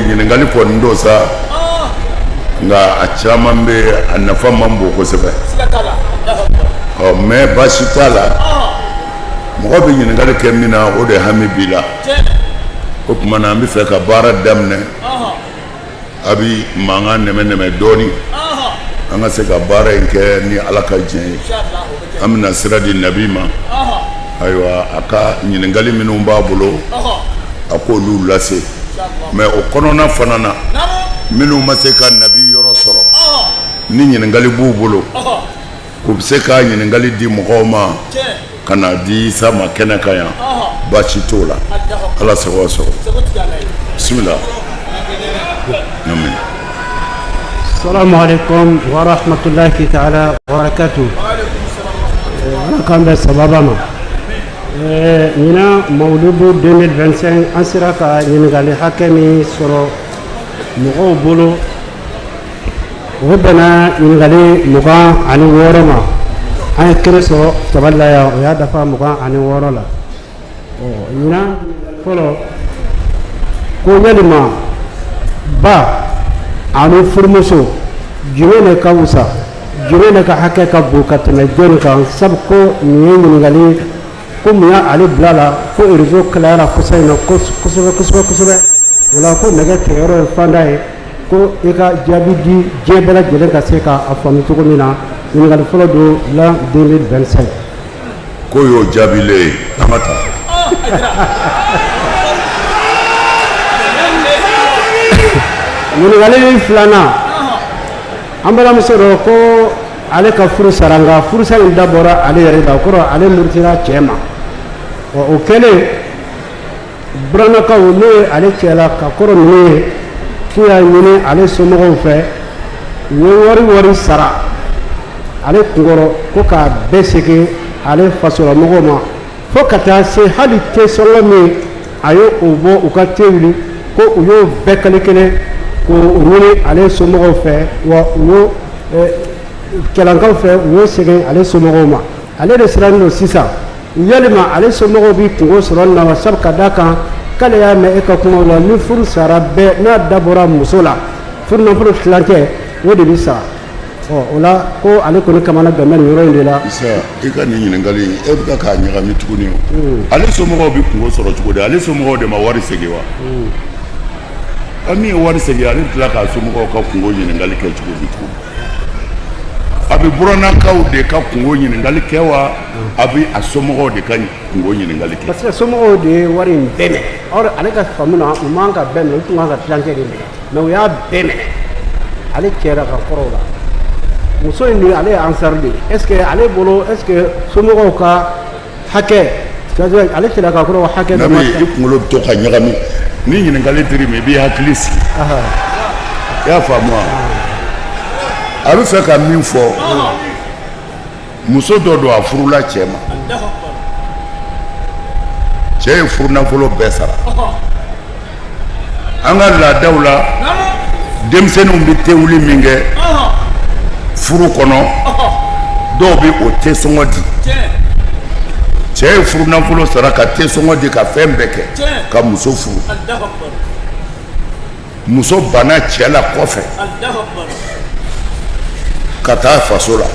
Ɲininkali kɔni don sa, nka a caman bɛ a nafa man bon kosɛbɛ. Ɔ, mais baasi t'a la, mɔgɔ bɛ ɲininkali kɛ min na, o de hami b'i la. O tuma na, an bɛ fɛ ka baara daminɛ, a bɛ mankan nɛmɛ nɛmɛ dɔɔnin, an ka se ka baara in kɛ ni Ala ka diɲɛ ye. An bɛna sira di Nabi ma. Ayiwa, a ka ɲininkali minnu b'a bolo, a k'olu lase. Mais o kɔnɔna fana na, minnu ma se ka Nabi yɔrɔ sɔrɔ, ni ɲininkali b'u bolo, u bɛ se ka ɲininkali di mɔgɔw ma ka na di Isa ma kɛnɛ kan yan, baasi t'o la. Ala sago sɔrɔ. Bisimila. Salamu alaikum wa rahmatullahi ta'ala wa barakatuh. Ala k'an bɛn sababa ma. Ɲinan Mawuludu 2025, an sera ka ɲininkali hakɛ min sɔrɔ mɔgɔw bolo, o bɛnna ɲininkali 26 ma. An ye kelen sɔrɔ tabali la yan, o y'a dafa 26 la. Ɔ, ɲinan fɔlɔ ko: yalima ba ani furumuso, jumɛn de ka wusa, jumɛn de ka hakɛ ka bon ka tɛmɛ jɔnni kan? Sabu ko nin ye ɲininkali ko mun y'ale bila la, ko réseau kalayara kosɛbɛ in na kosɛbɛ kosɛbɛ kosɛbɛ. O la, ko nɛgɛ tigɛyɔrɔ ye fanda ye, ko i ka jaabi di diɲɛ bɛɛ lajɛlen ka se k'a faamu cogo min na. Ɲininkali fɔlɔ don l'an 2025. K'o y'o jaabilen ye, an ka taa. Ɲininkali filanan, an balimamuso dɔ ko ale ka furu sara, nka furusa in dabɔra ale yɛrɛ la, o kɔrɔ ale murutira cɛ ma. Ɔ, o kɛlen, burannakaw, n'o ye ale cɛla ka kɔrɔ ninnu ye, k'u y'a ɲini ale somɔgɔw fɛ, u ye wari wari sara ale kunkɔrɔ, ko k'a bɛɛ segin ale fasolamɔgɔw ma, fo ka taa se hali te sɔngɔ min a ye o bɔ u ka te wuli, ko u y'o bɛɛ kelen kelen k'o ɲini ale somɔgɔw fɛ, wa u y'o cɛlankaw fɛ, u y'o segin ale somɔgɔw ma. Ale de sirannen don sisan, yalima ale somɔgɔw bɛ kungo sɔrɔ nin na wa? Sabu ka d'a kan k'ale y'a mɛn e ka kumaw la, ni furu sara bɛɛ n'a dabɔra muso la, furu nafolo tilancɛ o de bɛ sara. Ɔ, o la, ko ale kɔni kamana gan bɛ nin yɔrɔ in de la. Isa, i ka nin ɲininkali, e bɛ k'a ɲagami tuguni. O, ale somɔgɔw bɛ kungo sɔrɔ cogo di? Ale somɔgɔw de ma wari segin wa? A min ye wari segin, ale tila k'a somɔgɔw ka kungo ɲininkali kɛ cogo di tuguni? A bɛ burannakaw de ka kungo ɲininkali kɛ wa, a bɛ a somɔgɔw de ka kungo ɲininkali kɛ? Parce que somɔgɔw de ye wari in bɛɛ minɛ. Or, ale ka faamu na, u man ka bɛɛ minɛ, u tun kan ka tilancɛ de minɛ, mais u y'a bɛɛ minɛ ale cɛla ka kɔrɔw la. Muso in dun, ale ye ansar de ye. Est ce que ale bolo, est ce que somɔgɔw ka hakɛ, c'est à dire ale cɛla ka kɔrɔw hakɛ dɔ ma? Nabi, i kunkolo bɛ to ka ɲagami. Ni ɲininkali dir'i ma, i b'i hakili sigi. I y'a faamu wa? A bɛ fɛ ka min fɔ, muso dɔ don, a furula cɛ ma, cɛ ye furunafolo bɛɛ sara. An ka laadaw la, denmisɛnninw bɛ tewuli min kɛ furu kɔnɔ, dɔw bɛ o te sɔngɔ di. Cɛ ye furunafolo sara ka te sɔngɔ di, ka fɛn bɛɛ kɛ ka muso furu. Muso banna cɛ la kɔfɛ ka taa faso la.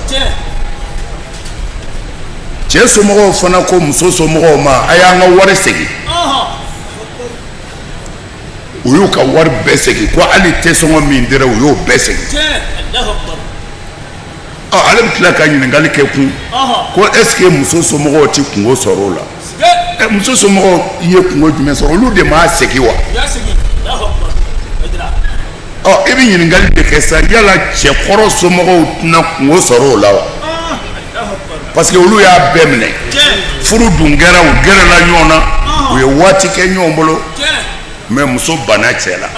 Cɛ somɔgɔw fana ko muso somɔgɔw ma: a y'an ka wari segin. U y'u ka wari bɛɛ segin, ko hali te sɔngɔ min dira, u y'o bɛɛ segin. Ɔ, ale bɛ tila ka ɲininkali kɛ kun ko est ce que muso somɔgɔw ti kungo sɔrɔ o la? Ɛ, muso somɔgɔw ye kungo jumɛn sɔrɔ? Olu de m'a segin wa? Ɔ, i bɛ ɲininkali de kɛ sa: yala cɛkɔrɔ somɔgɔw tɛna kungo sɔrɔ o la wa? Parce que olu y'a bɛɛ minɛ. Furu dun kɛra, u gɛrɛla ɲɔgɔn na, u ye waati kɛ ɲɔgɔn bolo, mais muso banna cɛ la.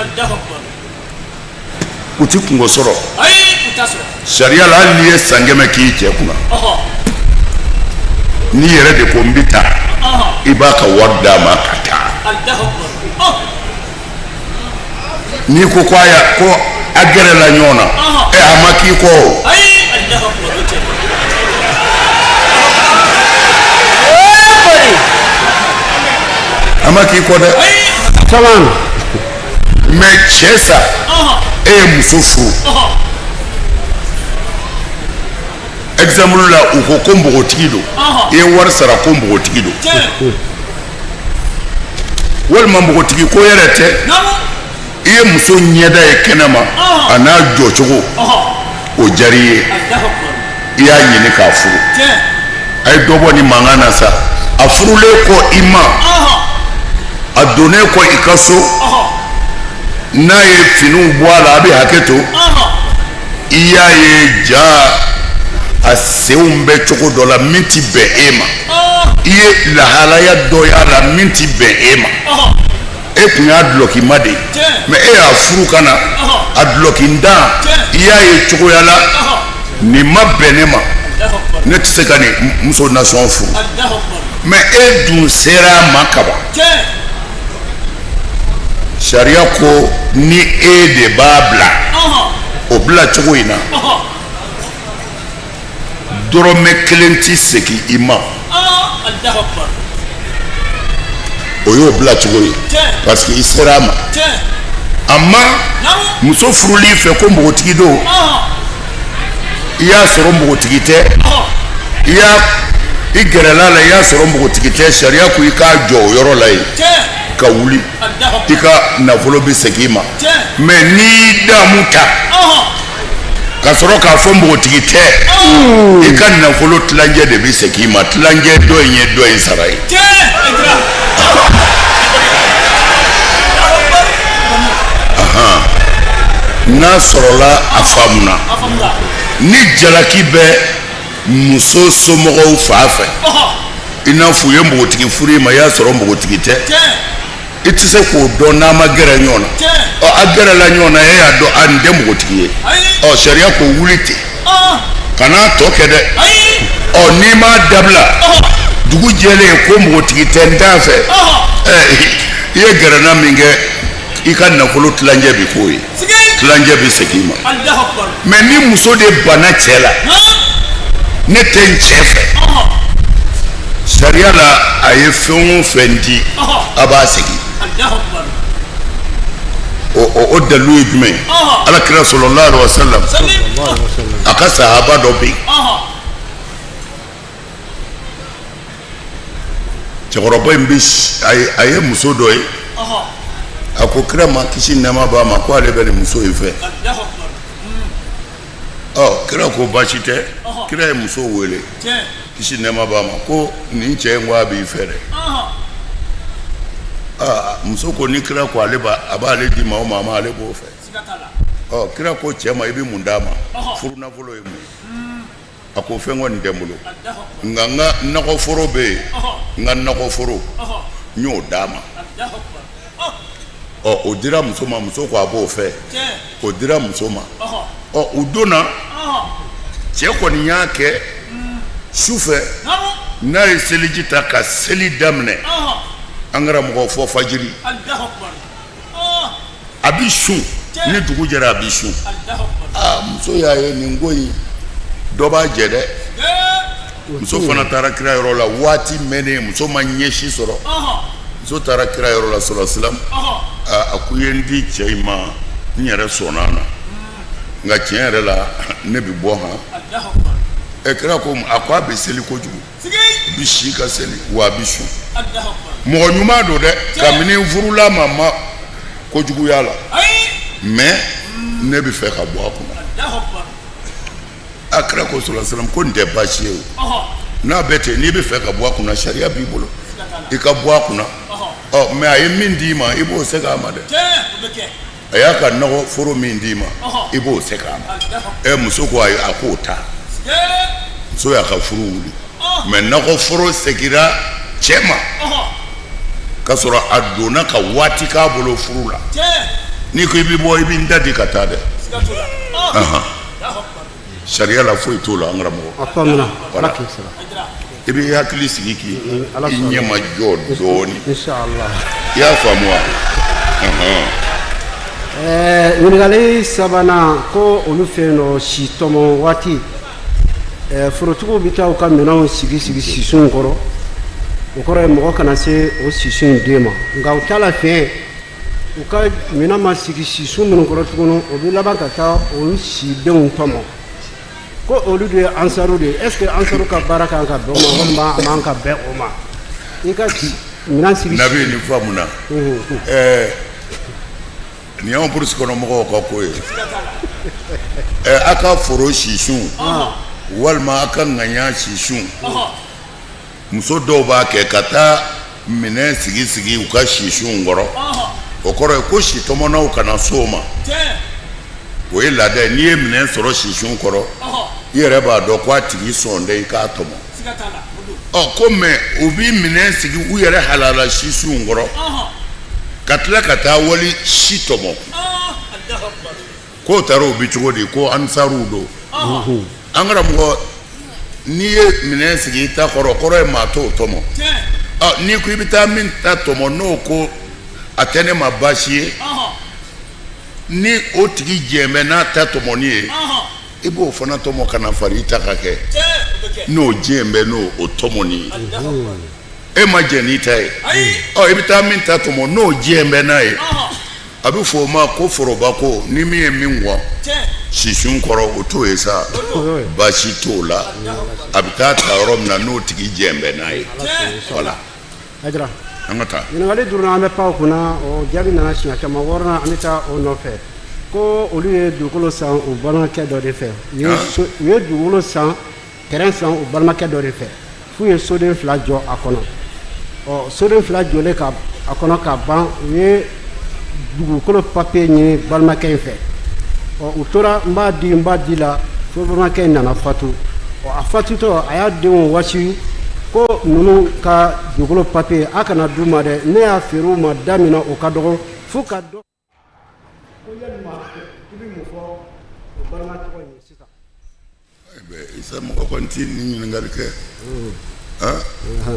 U ti kungo sɔrɔ sariya la. Hali n'i ye san 100 k'i cɛ kunna, n'i yɛrɛ de ko n bɛ taa, i b'a ka wari d'a ma ka taa. N'i ko ko a ya ko a gɛrɛla ɲɔgɔn na, ɛ, a ma k'i kɔ o. A ma k'i kɔ dɛ. Caman. Mais cɛ sa, e ye muso furu, exemple la, u ko ko npogotigi don, i ye wari sara ko npogotigi don, walima npogotigi ko yɛrɛ tɛ, i ye muso ɲɛda ye kɛnɛma, a n'a jɔcogo, o diyara i ye, i y'a ɲini k'a furu. A ye dɔ bɔ nin mankan na sa. A furulen kɔ i ma, a donnen kɔ i ka so, n'a ye finiw bɔ a la, a bɛ hakɛ to, i y'a ye ja a senw bɛ cogo dɔ la min ti bɛn e ma, i ye lahalaya dɔ y'a la min ti bɛn e ma. E tun y'a dulɔkima de ye, mais e y'a furu ka na, a dulɔkintan, i y'a ye cogoya la nin ma bɛn ne ma, ne tɛ se ka nin muso nasɔn furu. Mais e dun sera a ma kaban. Sariya ko ni e de b'a bila o bila cogo in na, dɔrɔmɛ kelen tɛ segin i ma. O y'o bila cogo ye, parce que i sera a ma. A ma muso furuli fɛ ko npogotigi don, i y'a sɔrɔ npogotigi tɛ, i y'a i gɛrɛla la, i y'a sɔrɔ npogotigi tɛ, sariya ko i k'a jɔ o yɔrɔ la yen ka wuli, i ka nafolo bɛ segin i ma. Mais n'i y'i damu ta ka sɔrɔ k'a fɔ npogotigi tɛ, i ka nafolo tilancɛ de bɛ segin i ma. Tilancɛ dɔ in ye dɔ in sara ye. N'a sɔrɔla a faamuna, ni jalaki bɛ muso somɔgɔw fan fɛ, i n'a fɔ u ye npogotigi furu i ma, i y'a sɔrɔ npogotigi tɛ, i tɛ se k'o dɔn n'a ma gɛrɛ ɲɔgɔn na. Ɔ, a gɛrɛla ɲɔgɔn na, e y'a dɔn a nin tɛ npogotigi ye. Ɔ, sariya ko wuli ten, kan'a tɔ kɛ dɛ. Ɔ, n'i m'a dabila, dugu jɛlen ko npogotigi tɛ, n t'a fɛ, ɛ, i ye gɛrɛnna min kɛ, i ka nafolo tilancɛ bɛ k'o ye, tilancɛ bɛ segin i ma. Mais ni muso de banna cɛ la, ne tɛ n cɛ fɛ, sariya la, a ye fɛn o fɛn di, a b'a segin. O dalilu ye jumɛn ye? Ala kira sallallahu alaihi wasallam, a ka sahaba dɔ bɛ yen, cɛkɔrɔba in bɛ, a ye muso dɔ ye, a ko kira ma, kisi nɛɛma b'a ma, ko ale bɛ nin muso in fɛ. Ɔ, kira ko baasi tɛ. Kira ye muso wele, kisi nɛɛma b'a ma, ko nin cɛ in ko a b'i fɛ dɛ. Aa, muso ko ni kira ko ale b'a, a b'ale di maa o maa ma, ale b'o fɛ. Ɔ, kira ko cɛ ma, i bɛ mun d'a ma? Furu nafolo ye mun ye? A ko fɛn kɔni tɛ n bolo, nka n ka nakɔforo bɛ yen, n ka nakɔforo, n y'o d'a ma. Ɔ, o dira muso ma. Muso ko a b'o fɛ, o dira muso ma. Ɔ, u donna, cɛ kɔni y'a kɛ su fɛ, n'a ye seliji ta ka seli daminɛ, an karamɔgɔ, fɔ fajiri, a bɛ sun, ni dugu jɛra a bɛ sun. Aa, muso y'a ye nin ko in dɔ b'a jɛ dɛ. Muso fana taara kira yɔrɔ la. Waati mɛnnen, muso ma ɲɛsi sɔrɔ. Muso taara kira yɔrɔ la, sɔrɔ silam, a ko i ye n di cɛ in ma, n yɛrɛ sɔnna a na, nka tiɲɛ yɛrɛ la, ne bɛ bɔ han. Ɛ, kira ko, a ko a bɛ seli kojugu, a bɛ si ka seli, wa a bɛ sun, mɔgɔ ɲuman don dɛ, kabini n furula ma, ma kojugu y'a la, mais ne bɛ fɛ ka bɔ a kunna. A kira ko sɔrɔ silam ko nin tɛ baasi ye o, n'a bɛ ten, n'i bɛ fɛ ka bɔ a kunna, sariya b'i bolo i ka bɔ a kunna. Ɔ, mais a ye min d'i ma, i b'o segin a ma dɛ. A y'a ka nakɔ foro min d'i ma, i b'o segin a ma. Ɛ, muso ko ayi, a k'o ta. Muso y'a ka furu wuli, mais nakɔ foro seginna cɛ ma, ka sɔrɔ a donna ka waati k'a bolo furu la. N'i ko i bɛ bɔ, i bɛ n da di ka taa dɛ. Sariya la, foyi t'o la, an karamɔgɔ. A faamuna, Ala k'i sara. I b'i hakili sigi k'i Ala i sɔnna. ɲɛma jɔ dɔɔnin. Inshallah. I y'a faamu wa? Ɲininkali sabanan ko olu fɛ yen nɔ, si tɔmɔ waati, forotigiw bɛ taa u ka minɛnw sigi sigi sisunw kɔrɔ. O kɔrɔ ye mɔgɔ kana se o sisun in den ma, nka u t'a la fiɲɛ. U ka minɛn ma sigi sisun minnu kɔrɔ tuguni, o bɛ laban ka taa olu sidenw tɔmɔ, ko olu de ye ansaru de ye. Est ce que ansaru ka baara kan ka bɛn o ma, walima a man ka bɛn o ma, i ka minɛn sigi? Nabi, nin faamuna. Nin y'anw burusi kɔnɔ mɔgɔw ka ko ye. A ka foro sisun walima a ka ŋaɲa sisun, muso dɔw b'a kɛ ka taa minɛn sigi sigi u ka sisunw kɔrɔ. O kɔrɔ ye ko sitɔmɔnaw kana s'o ma. O ye laada ye. N'i ye minɛn sɔrɔ sisun kɔrɔ, i yɛrɛ b'a dɔn ko a tigi sɔn tɛ i k'a tɔmɔ. Ɔ ko mais u bɛ minɛn sigi u yɛrɛ halala sisunw kɔrɔ, ka tila ka taa wali si tɔmɔ, k'o taara o bi cogo di? Ko ansaruw don. An karamɔgɔ, n'i ye minɛn sigi i ta kɔrɔ, kɔrɔ ye maa t'o tɔmɔ. Ɔ n'i ko i bɛ taa min ta tɔmɔ, n'o ko a tɛ ne ma baasi ye, ni o tigi jɛn bɛ n'a ta tɔmɔni ye, i b'o fana tɔmɔ ka na fara i ta kan kɛ, n'o jɛn bɛ n'o o tɔmɔni ye. E ma jɛn n'i ta ye, ɔ i bɛ taa min ta tɔmɔ, n'o jɛn bɛ n'a ye. A bɛ fɔ o ma ko foroba ko. Ni min ye min gɔn sisun kɔrɔ, o t'o ye sa, baasi t'o la. A bɛ taa ta yɔrɔ min na, n'o tigi jɛn bɛ n'a ye, voilà. Hayidara. An ka taa. Ɲininkali duurunan, an bɛ pan o kunna. O jaabi nana siɲɛ caman. Wɔɔrɔnan, an bɛ taa o nɔfɛ, ko olu ye dugukolo san u balimakɛ dɔ de fɛ. U ye dugukolo san, terrain san u balimakɛ dɔ de fɛ, f'u ye soden fila jɔ a kɔnɔ. Ɔ soden fila jɔlen ka a kɔnɔ ka ban, u ye dugukolo papiye ɲini balimakɛ in fɛ. Ɔ u tora n b'a di, n b'a di la, fo balimakɛ in nana fatu. Ɔ a fatutɔ, a y'a denw wasiyu ko ninnu ka dugukolo papiye, a kana d'u ma dɛ, ne y'a feere u ma da min na, o ka dɔgɔ fo ka dɔ. Ko yalima i bɛ mun fɔ o balima tɔgɔ in ye sisan? Isa, mɔgɔ kɔni tɛ nin ɲininkali kɛ.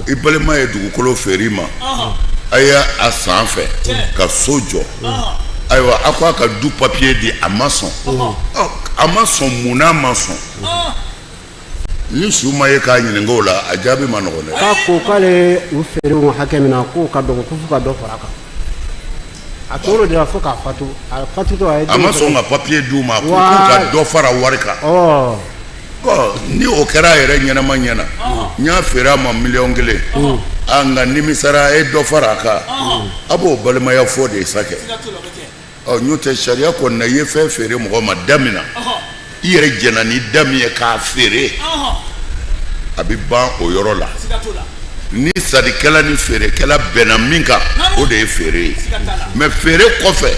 I balima ye dugukolo feere i ma, a y'a san fɛ ka so jɔ. Ayiwa, a ko a ka du papiye di, a ma sɔn. A ma sɔn mun n'a ma sɔn? Ni su ma ye k'a ɲininka o la, a jaabi ma nɔgɔn dɛ. K'a ko k'ale u feere u ma hakɛ min na, k'o ka dɔgɔ, ko fo ka dɔ fara a kan. A tor'o de la fo k'a fatu. A fatutɔ, a ye A ma sɔn ka papiye d'u ma, ko k'u ka dɔ fara wari kan. Bon, ni o kɛra a yɛrɛ ɲɛnama ɲɛna, n y'a feere a ma miliyɔn 1, a nka nimisara, a ye dɔ fara a kan, a b'o balimaya fɔ de sa kɛ. Ɔ n'o tɛ, sariya kɔni na, i ye fɛn feere mɔgɔ ma da min na, i yɛrɛ jɛnna ni da min ye k'a feere, a bɛ ban o yɔrɔ la. Ni sannikɛla ni feerekɛla bɛnna min kan, o de ye feere ye. Mais feere kɔfɛ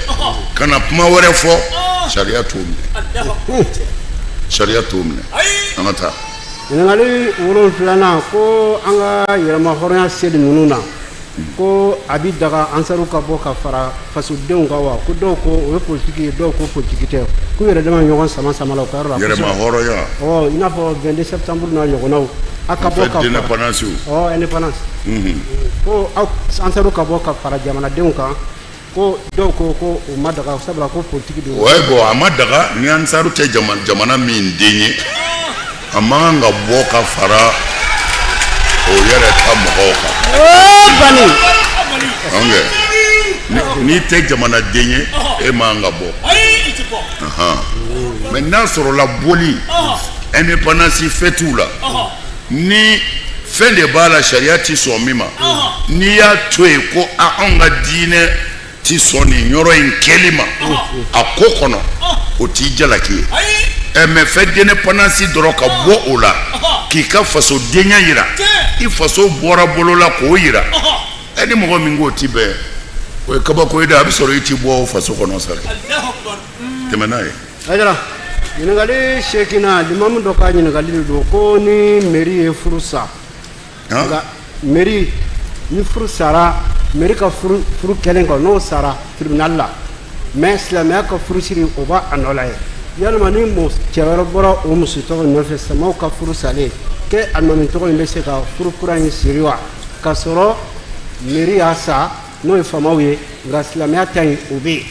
ka na kuma wɛrɛ fɔ, sariya t'o minɛ, sariya t'o minɛ. An ka taa. Ɲininkali wolonfilanan, ko an ka yɛrɛma hɔrɔnya seli ninnu na, ko a bɛ daga ansaru ka bɔ ka fara fasodenw kan wa? Ko dɔw ko o ye politiki ye, dɔw ko politiki tɛ, k'u yɛrɛ dama ɲɔgɔn sama sama la u ka yɔrɔ la. Yɛrɛma hɔrɔnya. Ɔ i n'a fɔ 22 septembre n'a ɲɔgɔnnaw, a ka bɔ ka fête d'indépendance. Ɔ indépendance, ko aw ansaru ka bɔ ka fara jamanadenw kan, ko dɔw ko ko o ma daga, sabula ko politiki don. Ouais, bon, a ma daga. Ni ansaru tɛ jamana min den ye, a man kan ka bɔ ka fara o yɛrɛ ka mɔgɔw kan. Bani. Ok, n'i tɛ jamanaden ye, e man kan ka bɔ. Mais n'a sɔrɔla bɔli indépendance fête la, ni fɛn de b'a la sariya ti sɔn min ma, n'i y'a to yen ko a anw ka diinɛ ti sɔn nin yɔrɔ in kɛli ma a ko kɔnɔ, o t'i jalaki ye. Ɛ mais fête d'indépendance dɔrɔn, ka bɔ o la k'i ka fasodenya yira, i faso bɔra bolo la k'o yira, ɛ ni mɔgɔ min k'o ti bɛn, o ye kabako ye dɛ. A bɛ sɔrɔ i ti bɔ o faso kɔnɔ sa. Tɛmɛ n'a ye. Hayidara, ɲininkali seeginnan, limamu dɔ ka ɲininkali de don, ko ni mairie ye furu sa, nka mairie ni furu sara, mairie ka furu furu kɛlen kɔ, n'o sara tribunal la, mais silamɛya ka furusiri o b'a a nɔ la ye, yalima ni cɛ wɛrɛ bɔra o muso tɔgɔ nɔfɛ, samaw ka furu salen, ke alimami tɔgɔ in bɛ se ka furu kura in siri wa, k'a sɔrɔ mairie y'a sa, n'o ye faamaw ye, nka silamɛya ta in o bɛ yen?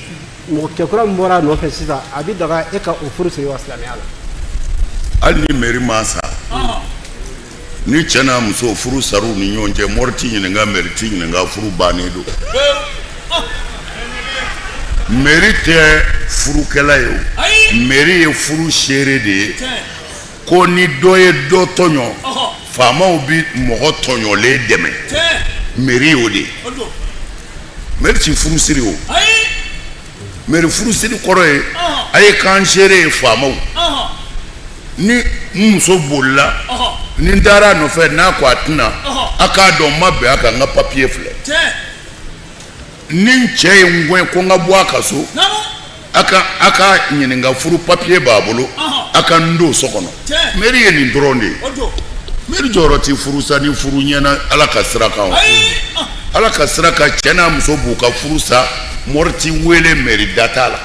Mɔgɔ cɛkura min bɔra a nɔfɛ sisan, a bɛ daga e ka o furu siri wa silamɛya la? Hali ni mairie ma sa, ni cɛ n'a muso furu sar'u ni ɲɔgɔn cɛ, mori t'i ɲininka, mairie t'i ɲininka, furu bannen don. Mairie tɛ furukɛla ye o, mairie ye furu seere de ye. Ko ni dɔ ye dɔ tɔɲɔ, faamaw bi mɔgɔ tɔɲɔlen dɛmɛ. Mairie y'o de ye. Mairie ti furu siri o. Mairie furusiri kɔrɔ ye a ye k'an seere ye faamaw. Ni n muso bolila, ni n taara a nɔfɛ n'a ko a tɛna, a k'a dɔn n ma bɛn a kan, n ka papiye filɛ. Ni n cɛ ye n gɛn ko n ka bɔ a ka so, a ka ɲininka, furu papiye b'a bolo, a ka n don so kɔnɔ. Mairie ye nin dɔrɔn de ye. Mairie jɔyɔrɔ tɛ furusa ni furu ɲɛna Ala ka sira kan o. Ala ka sira kan, cɛ n'a muso b'u ka furu sa, mori ti wele, mairie da t'a la.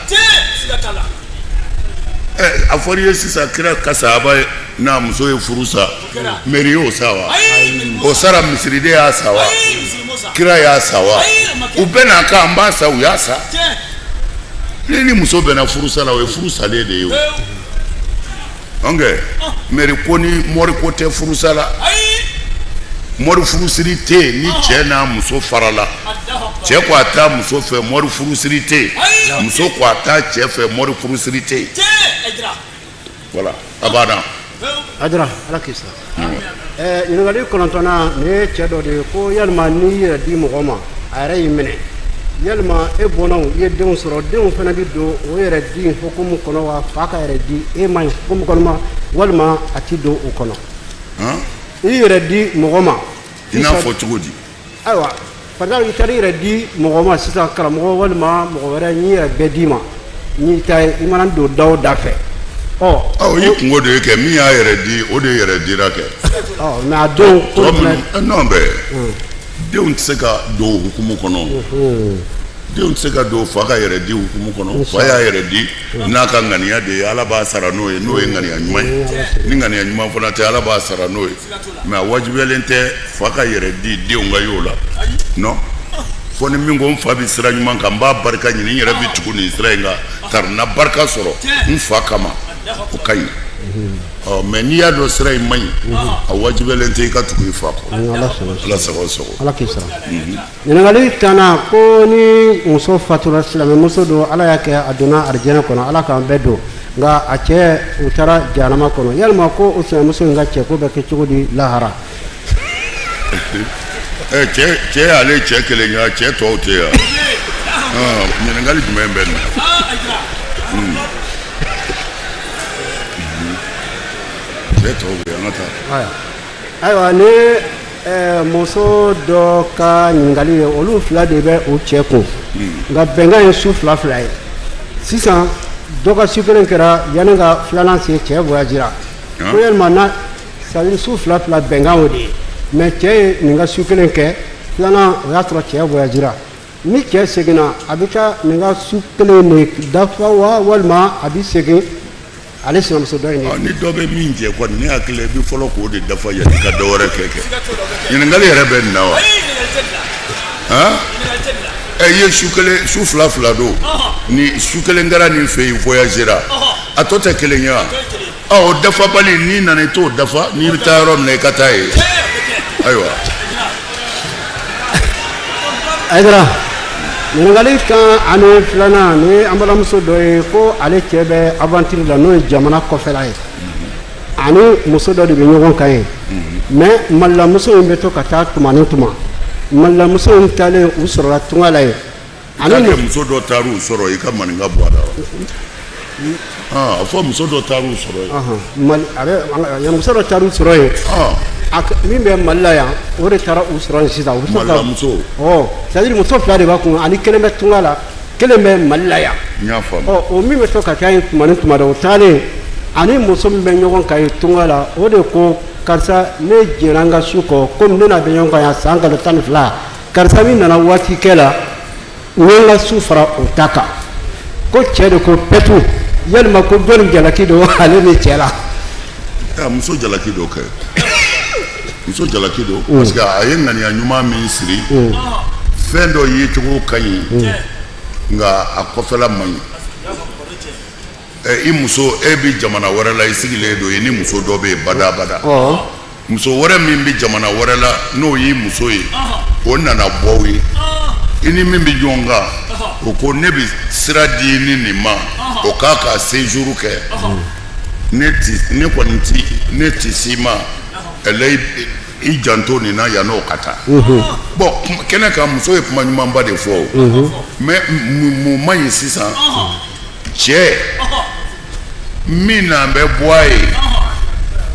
Ɛ, a fɔra i ye sisan, kira ka sahaba n'a muso ye furu sa, mairie y'o sa wa? O sara, misiriden y'a sa wa? Kira y'a sa wa? U bɛɛ n'a kan, an b'a sa, u y'a sa. Ni muso bɛnna furusa la, o ye furu salen de ye o. Donc mairie ko ni mori ko tɛ furusa la. Mori furusiri tɛ yen. Ni cɛ n'a muso farala, cɛ ko a t'a muso fɛ, mori furusiri tɛ yen. Muso ko a t'a cɛ fɛ, mori furusiri tɛ yen. Voilà, a banna. Hayidara, Ala k'i sara. Ɲininkali kɔnɔntɔnnan, nin ye cɛ dɔ de ye ko yalima n'i yɛrɛ di mɔgɔ ma, a yɛrɛ y'i minɛ, yalima e bɔnnaw, i ye denw sɔrɔ, denw fana bɛ don o yɛrɛ di hukumu kɔnɔ wa? Fa ka yɛrɛ di e ma hukumu kɔnɔ ma, walima a ti don o kɔnɔ? I yɛrɛ di mɔgɔ ma. I n'a fɔ cogo di? Ayiwa, par exemple, i taara i yɛrɛ di mɔgɔ ma sisan, karamɔgɔ walima mɔgɔ wɛrɛ, n y'i yɛrɛ bɛɛ d'i ma, n y'i ta ye, i mana don da o da fɛ. Ɔ. O y'i kungo de ye kɛ. Min y'a yɛrɛ di, o de yɛrɛ dira kɛ. Ɔ, mais a denw ko fana. Non, bɛɛ denw tɛ se ka don o hukumu kɔnɔ. Denw tɛ se ka don fa ka yɛrɛ di hukumu kɔnɔ. Fa y'a yɛrɛ di n'a ka ŋaniya de ye, Ala b'a sara n'o ye, n'o ye ŋaniya ɲuman ye. Ni ŋaniya ɲuman fana tɛ, Ala b'a sara n'o ye. Mais a wajibiyalen tɛ fa ka yɛrɛ di denw ka y'o la. Non, fo ni min ko n fa bɛ sira ɲuman kan, n b'a barika ɲini, n yɛrɛ bɛ tugu nin sira in kan tari na barika sɔrɔ n fa kama, o ka ɲi. Ɔ, mais n'i y'a dɔn sira in man ɲi, a wajibiyalen tɛ i ka tugu i fa kɔ. Ala sago sago. Ala k'i sara. Ɲininkali tannan, ko ni muso fatura, silamɛmuso don, Ala y'a kɛ a donna arijɛnɛ kɔnɔ, Ala k'an bɛɛ don, nka a cɛ u taara jahanama kɔnɔ, yalima ko o silamɛmuso in ka cɛko bɛ kɛ cogo di lahara? Ɛ, cɛ, cɛ y'ale cɛ kelen ye, cɛ tɔw tɛ yan. Ɲininkali jumɛn bɛ nin na? Cɛ tɔw bɛ yan, an ka taa. Ayiwa, ni muso dɔ ka ɲininkali ye, olu fila de bɛ u cɛ kun, nka bɛnkan ye su fila fila ye. Sisan dɔ ka su kelen kɛra, yanni ka filanan se, cɛ voyagera. Ko yalima na, c'est à dire su fila fila bɛnkan o de ye, mais cɛ ye nin ka su kelen kɛ, filanan o y'a sɔrɔ cɛ voyagera. Ni cɛ seginna, a bɛ taa nin ka su kelen de dafa wa, walima a bɛ segin ale sinamuso dɔ in de? Ni dɔ bɛ min jɛ kɔni, ne hakili i bɛ fɔlɔ k'o de dafa yanni ka dɔ wɛrɛ kɛ. Ɲininkali yɛrɛ bɛ nin na wa? Ɛ, i ye su kelen, su fila fila don, ni su kelen kɛra nin fɛ yen, voyagera, a tɔ tɛ kelen ye wa? Ɔ, o dafabali, n'i nana i t'o dafa, n'i bɛ taa yɔrɔ min na, i ka taa yen. Ayiwa. Hayidara, ɲininkali 12nan, ni ye an balimamuso dɔ ye ko ale cɛ bɛ aventure la, n'o ye jamana kɔfɛla ye, ani muso dɔ de bɛ ɲɔgɔn kan ye, mais malilamuso in bɛ to ka taa tuma ni tuma. Malilamuso in taalen u sɔrɔla tunga la yen. Ani muso dɔ taar'u sɔrɔ, i ka maninka bɔ a la wa? A fɔ muso dɔ taar'u sɔrɔ yen. A bɛ muso dɔ taar'u sɔrɔ yen, min bɛ Mali la yan, o de taara u sɔrɔ yen sisan. Malilamuso. Ɔ, c'est à dire muso fila de b'a kun, ani kelen bɛ tunga la, kelen bɛ Mali la yan. N y'a faamu. Ɔ, o min bɛ to ka taa yen tuma ni tuma dɛ, o taalen, ani muso min bɛ ɲɔgɔn kan yen tunga la, o de ko karisa, ne jɛnna n ka su kɔ, komi ne n'a bɛ ɲɔgɔn kan yan san kalo 12, karisa min nana waati kɛ la, n ye n ka su fara o ta kan. Ko cɛ de ko pɛtu, yalima ko jɔnni jalaki don ale ni cɛ la? Muso jalaki don kɛ, muso jalaki don, parce que a ye ŋaniya ɲuman min siri, fɛn dɔ ye cogo ka ɲi, nka a kɔfɛla man ɲi. I muso, e bɛ jamana wɛrɛ la, i sigilen don, i ni muso dɔ bɛ yen badabada. Muso wɛrɛ min bɛ jamana wɛrɛ la, n'o y'i muso ye, o nana bɔ aw ye, i ni min bɛ ɲɔgɔn kan, O ko ne bɛ sira di ni nin ma, o k'a ka séjour kɛ. Ne ti, ne kɔni ti, ne ti s'i ma. Ɛlɛ, i janto nin na yann'o ka taa. Bon, kɛnɛ kan, muso ye kuma ɲumanba de fɔ o, mais mun man ɲi sisan? Cɛ min n'an bɛ bɔ a ye,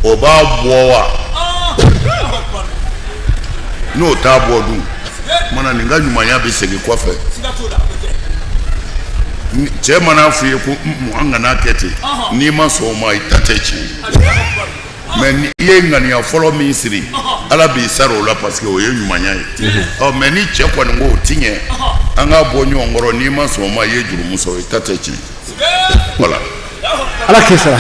o b'a bɔ wa? N'o t'a bɔ dun mana, nin ka ɲumanya bɛ segin kɔfɛ. Cɛ mana f'i ye ko an kana kɛ ten, n'i ma sɔn o ma, i ta tɛ tiɲɛ ye. Mais ni i ye ŋaniya fɔlɔ min siri, Ala b'i sara o la, parce que o ye ɲumanya ye. Ɔ, mais ni cɛ kɔni ko o ti ɲɛ, an k'a bɔ ɲɔgɔn kɔrɔ, n'i ma sɔn o ma, i ye jurumu sɔrɔ, i ta tɛ tiɲɛ. Voilà. Ala k'i sara.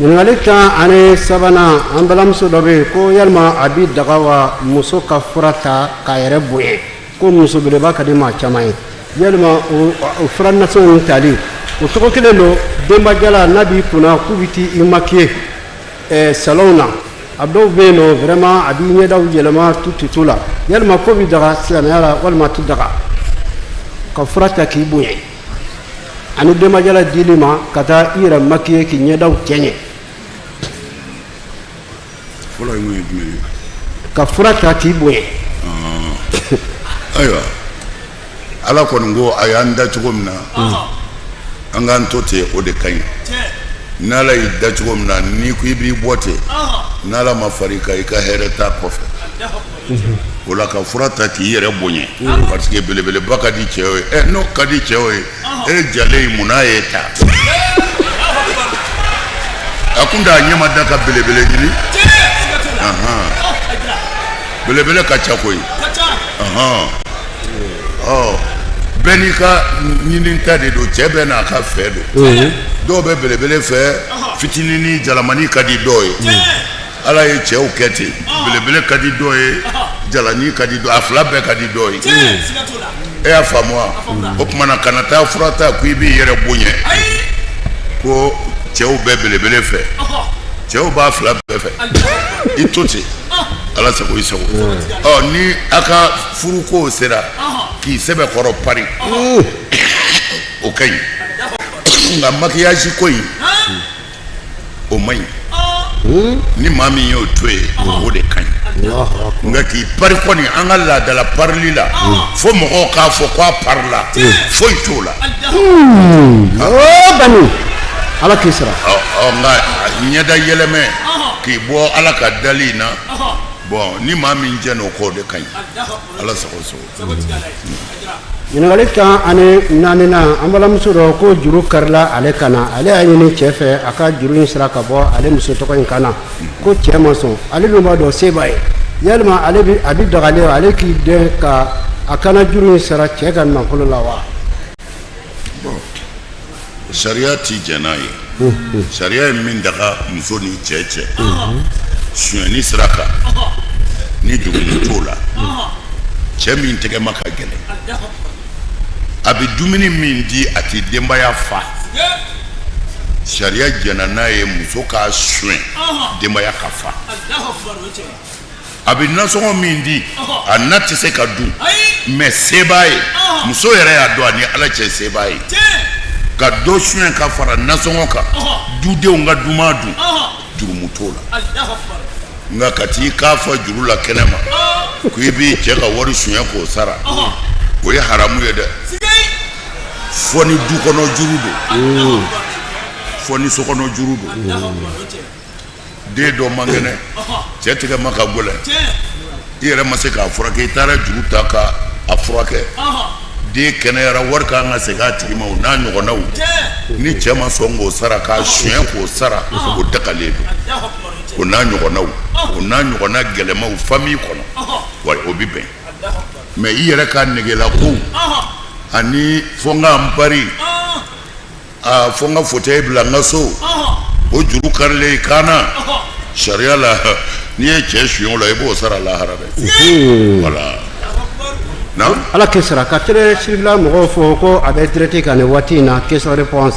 Ɲininkali 13nan, an balimamuso dɔ bɛ yen ko yalima a bi daga wa muso ka fura ta k'a yɛrɛ bonya, ko muso belebeleba ka di maa caman ye? Yalima o fura nasɔngɔ ninnu tali, o cogo kelen don denbajala n'a b'i kunna k'u bɛ t'i maquiller salon na, a dɔw bɛ yen nɔ, vraiment a b'i ɲɛdaw yɛlɛma tututu la. Yalima ko bɛ daga silamɛya la walima a tɛ daga ka fura ta k'i bonya, ani denbajala dili ma ka taa i yɛrɛ maquiller k'i ɲɛdaw cɛɲɛ? Fɔlɔ ye mun ye, jumɛn ye? Ka fura ta k'i bonya. Ayiwa, Ala kɔni ko a y'an da cogo min na, an k'an to ten, o de ka ɲi. N'Ala y'i da cogo min na, n'i ko i b'i bɔ ten, n'Ala ma far'i kan, i ka hɛrɛ t'a kɔfɛ. O la, ka fura ta k'i yɛrɛ bonya parce que belebeleba ka di cɛw ye, ɛ, n'o ka di cɛw ye, e jalen in, mun n'a ye ta a kun t'a ɲɛ ma da ka belebele ɲini? Belebele ka ca koyi. Ɔ, bɛɛ n'i ka ɲinita de don. Cɛ bɛɛ n'a ka fɛ don. Dɔw bɛ belebele fɛ, fitinin ni jalamani ka di dɔw ye. Ala ye cɛw kɛ ten, belebele ka di dɔw ye, jalani ka di dɔw, a fila bɛɛ ka di dɔw ye. E y'a faamu wa? O tuma na, kana taa fura ta ko i b'i yɛrɛ bonya, ko cɛw bɛ belebele fɛ. Cɛw b'a fila bɛɛ fɛ, i to ten, Ala sago i sago. Ɔ, ni a ka furuko sera k'i sɛbɛkɔrɔ pari, o ka ɲi. Nka maquillage ko in, o man ɲi. Ni maa min y'o to yen, o de ka ɲi. Nka k'i pari kɔni, an ka laadala parili la, fo mɔgɔw k'a fɔ ko a parila, foyi t'o la. O bani, Ala k'i sara. Ɔ, nka ɲɛda yɛlɛmɛ k'i bɔ Ala ka dali in na, bon, ni maa min jɛn'o kɔ, o de ka ɲi. Ala sago sago. Ɲininkali 14nan, an balimamuso dɔ ko juru karila ale kan na, ale y'a ɲini cɛ fɛ a ka juru in sara ka bɔ ale muso tɔgɔ in kan na, ko cɛ ma sɔn. Ale dun b'a dɔn se b'a ye. Yalima ale bi, a bi dagalen ale k'i dɛn ka a kana juru in sara cɛ ka nafolo la wa? Bon, sariya ti jɛn n'a ye. Sariya ye min daga muso ni cɛ cɛ sonyɛni sira kan, ni jurumu t'o la, cɛ min tɛgɛ ma ka gɛlɛn, a bɛ dumuni min di, a tɛ denbaya fa, sariya jɛnna n'a ye muso k'a suɲɛ, denbaya ka fa. A bɛ nasɔngɔ min di, a na tɛ se ka dun, mais se b'a ye, muso yɛrɛ y'a dɔn, a ni Ala cɛ, se b'a ye ka dɔ suɲɛ ka fara nasɔngɔ kan, dudenw ka duman dun, jurumu t'o la. Nka ka t'i k'a fɔ juru la kɛnɛ ma ko i b'i cɛ ka wari suɲɛ k'o sara, o ye haramu ye dɛ. Fɔ ni du kɔnɔ juru don, fɔ ni so kɔnɔ juru don. Den dɔ man kɛnɛ, cɛ tigɛ ma ka gɛlɛn, i yɛrɛ ma se k'a furakɛ, i taara juru ta ka a furakɛ, den kɛnɛyara, wari ka kan ka segin a tigi ma, o n'a ɲɔgɔnnaw, ni cɛ ma sɔn k'o sara, k'a suɲɛ k'o sara, o dagalen don. O n'a ɲɔgɔnnaw, o n'a ɲɔgɔnna gɛlɛmaw famille kɔnɔ, wa o bɛ bɛn. Mais i yɛrɛ ka negela kow ani fo n ka n pari, aa, fo n ka fauteuil bila n ka so, o juru karilen i kan na, sariya la, n'i ye cɛ suɲɛ o la, i b'o sara lahara dɛ. Voilà na. Ala k'i sara. Ka télé sirifila mɔgɔw fɔ ko a bɛ direct kan nin waati in na, question réponse.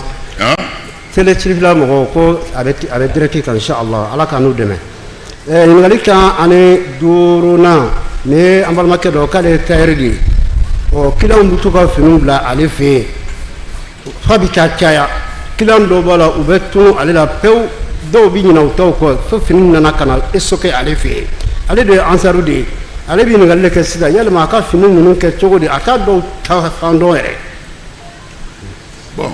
Télé sirifila mɔgɔw ko a bɛ direct kan, inshallah. Ala k'an n'u dɛmɛ. Ɲininkali 15nan. Nin ye an balimakɛ dɔ, k'ale ye tayɛri de ye. Ɔ, kiliyanw bɛ to ka finiw bila ale fɛ yen f'a bɛ taa caya. Kiliyan dɔw b'a la, u bɛ tunu ale la pewu, dɔw bɛ ɲinɛ u taw kɔ, fo fini nana ka na stocké ale fɛ yen. Ale de ye ansaru de ye. Ale bɛ ɲininkali de kɛ sisan, yalima a ka fini ninnu kɛ cogo di? A t'a dɔw ta fan dɔn yɛrɛ. Bon,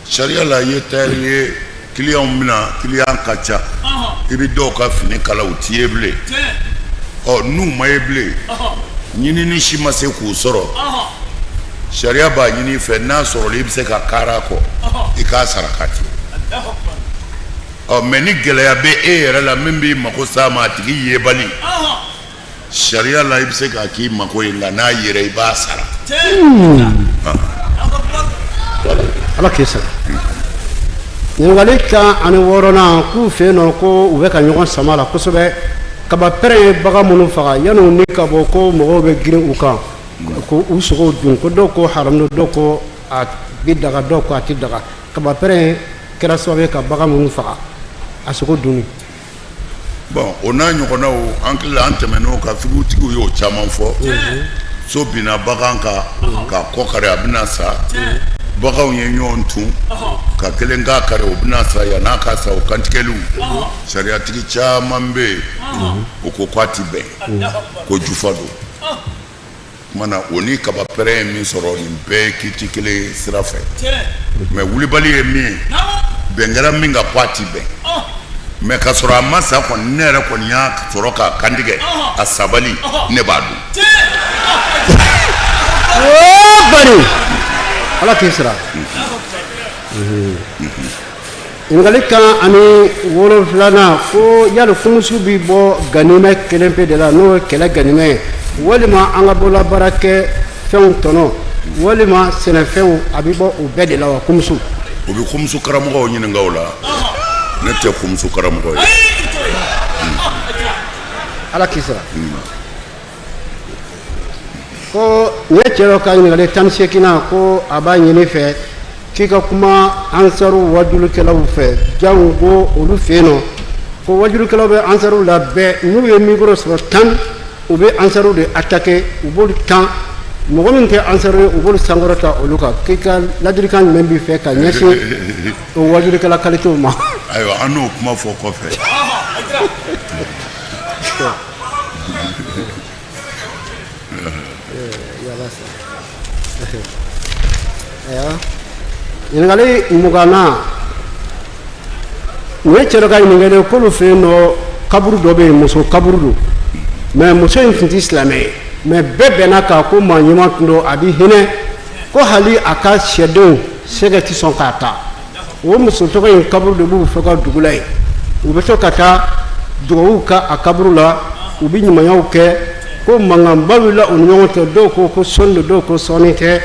sariya la, i ye tayɛri ye, kiliyanw bɛ na, kiliyan ka ca, i bɛ dɔw ka fini kala, u t'i ye bilen. Ɔ, n'u ma ye bilen, ɲinini si ma se k'u sɔrɔ, sariya b'a ɲini i fɛ, n'a sɔrɔla i bɛ se ka kaara kɔ, i k'a sarakati. Ɔ, mɛ ni gɛlɛya bɛ e yɛrɛ la min b'i mako s'a ma, a tigi yebali, sariya la, i bɛ se k'a k'i mako ye, nka n'a yera, i b'a sara. Ala k'i sara. Ɲininkali 16nan, k'u fɛ yen nɔ ko u bɛ ka ɲɔgɔn sama la kosɛbɛ. Kaba pɛrɛn ye bagan minnu faga, yanni ni ka bɔ, ko mɔgɔw bɛ girin u kan ko u sogow dun, ko dɔw ko haramu don, dɔw ko a bɛ daga, dɔw ko a tɛ daga. Kaba pɛrɛn kɛra sababu ye ka bagan minnu faga, a sogo dunni. Bon, o n'a ɲɔgɔnnaw, an hakili la, an tɛmɛn'o kan, figutigiw y'o caman fɔ. So binna bagan kan k'a kɔ kari, a bɛna sa. Baganw ye ɲɔgɔn tun ka kelen k'a kari, o bɛna sa. Yann'a ka sa, o kantigɛliw, sariyatigi caman bɛ yen, o ko k'a ti bɛn, ko jufa don. Tuma na, o ni kaba pɛrɛn ye min sɔrɔ, nin bɛɛ ye kiti kelen sira fɛ. Mɛ wulibali ye min ye, bɛn kɛra min kan ko a ti bɛn, mɛ ka sɔrɔ a ma sa kɔni, ne yɛrɛ kɔni y'a sɔrɔ k'a kantigɛ a sabali, ne b'a dun. Bari Ala k'i sara. Ɲininkali 17nan, ko yali kumusu bɛ bɔ ganimɛ kelen pe de la, n'o ye kɛlɛ ganimɛ ye, walima an ka bololabaara kɛ fɛnw tɔnɔ, walima sɛnɛfɛnw, a bɛ bɔ o bɛɛ de la wa, kumusu? O bɛ kumusu karamɔgɔw ɲininka o la, ne tɛ kumusu karamɔgɔ ye. Ala k'i sara. Ko nin ye cɛ dɔ ka ɲininkali 18nan, ko a b'a ɲini fɛ k'i ka kuma ansaru wajulikɛlaw fɛ, jango olu fɛ yen nɔ, ko wajulikɛlaw bɛ ansaru la bɛɛ, n'u ye micro sɔrɔ tan, u bɛ ansaru de attaquer, u b'olu tan, mɔgɔ min tɛ ansaru ye, u b'olu sankɔrɔta olu kan. K'i ka ladilikan jumɛn b'i fɛ ka ɲɛsin o wajulikɛla qualitéw ma? Ayiwa, an n'o kuma fɔ kɔfɛ. Ɲininkali 20nan, nin ye cɛ dɔ ka ɲininkali ye, k'olu fɛ yen nɔ, kaburu dɔ bɛ yen, muso kaburu don, mais muso in tun tɛ silamɛ ye, mais bɛɛ bɛnna k'a ko maa ɲuman tun don, a bɛ hinɛ, ko hali a ka sɛdenw sɛgɛ tɛ sɔn k'a ta. O muso tɔgɔ in kaburu de b'u fɛ ka dugu la yen, u bɛ to ka taa dugawu kɛ a kaburu la, u bɛ ɲumanyaw kɛ. Ko mankanba wulila u ni ɲɔgɔn cɛ, dɔw ko ko sɔnni don, dɔw ko sɔnni tɛ.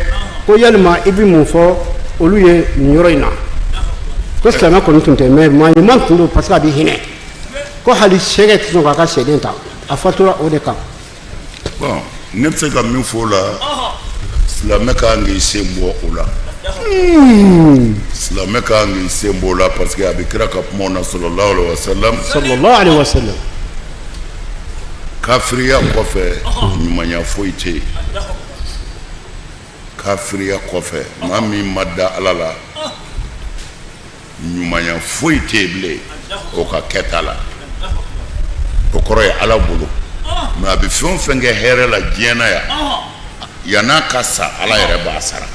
Ko yalima i bɛ mun fɔ olu ye nin yɔrɔ in na? Ko silamɛ kɔni tun tɛ, mais maa ɲuman tun don, parce que a bɛ hinɛ, ko hali sɛgɛ tɛ sɔn k'a ka sɛden ta, a fatura o de kan. Bon, ne bɛ se ka min fɔ o la, silamɛ ka kan k'i sen bɔ o la. Silamɛ ka kan k'i sen bɔ o la, parce que a bɛ kira ka kumaw na, sallallahu alaihi wa sallam. Sallallahu alaihi wa sallam. Kafiriya kɔfɛ, ɲumanya foyi tɛ yen. Kafiriya kɔfɛ, maa min ma da Ala la, ɲumanya foyi tɛ yen bilen o ka kɛta la. O kɔrɔ ye Ala bolo, mais a bɛ fɛn o fɛn kɛ hɛrɛ la diɲɛ na yan, yann'a ka sa, Ala yɛrɛ b'a sara.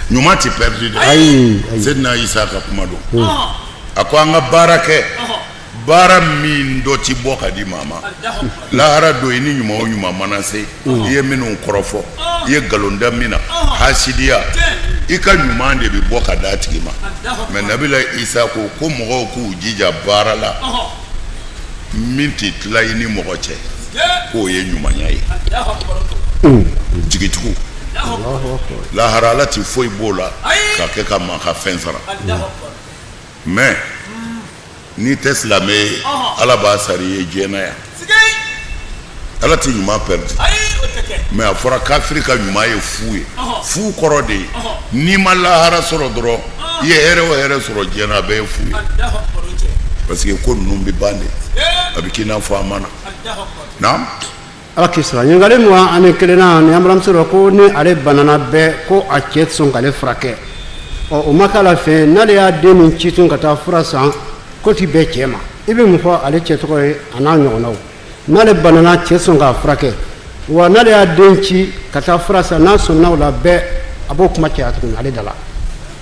Ɲuman tɛ perdu dɛ. Seydina Isa ka kuma don, a ko an ka baara kɛ, baara min dɔ ti bɔ ka di maa ma lahara don. I ni ɲuman o ɲuman mana se, i ye minnu kɔrɔfɔ, i ye nkalon da min na, hasidiya, i ka ɲuman de bɛ bɔ ka d'a tigi ma. Mais nabila Isa ko ko mɔgɔw k'u jija baara la min tɛ tila i ni mɔgɔ cɛ, k'o ye ɲumanya ye. Jigitugu lahara, Ala ti foyi b'o la ka kɛ ka maa ka fɛn sara. Mais n'i tɛ silamɛ ye, Ala b'a sara i ye diɲɛ na yan. Ala tɛ ɲuman perdu, mais a fɔra kafiri ka ɲuman ye fu ye. Fu kɔrɔ de ye n'i ma lahara sɔrɔ dɔrɔn, i ye hɛrɛ o hɛrɛ sɔrɔ diɲɛ na, a bɛɛ ye fu ye, parce que ko ninnu bɛ ban de, a bɛ k'i n'a fɔ a ma na. Naam. Ala k'i sara. Ɲininkali 21nan, ni an balimamuso dɔ ko ni ale banana bɛɛ ko a cɛ tɛ sɔn k'ale furakɛ, ɔ o ma k'a la fɛn, n'ale y'a den min ci tun ka taa fura san k'o ti bɛn cɛ ma. I bɛ mun fɔ ale cɛ tɔgɔ ye a n'a ɲɔgɔnnaw? N'ale banana, cɛ sɔn k'a furakɛ wa, n'ale y'a den ci ka taa fura san, n'a sɔnna o la bɛɛ, a b'o kuma caya tuguni ale da la.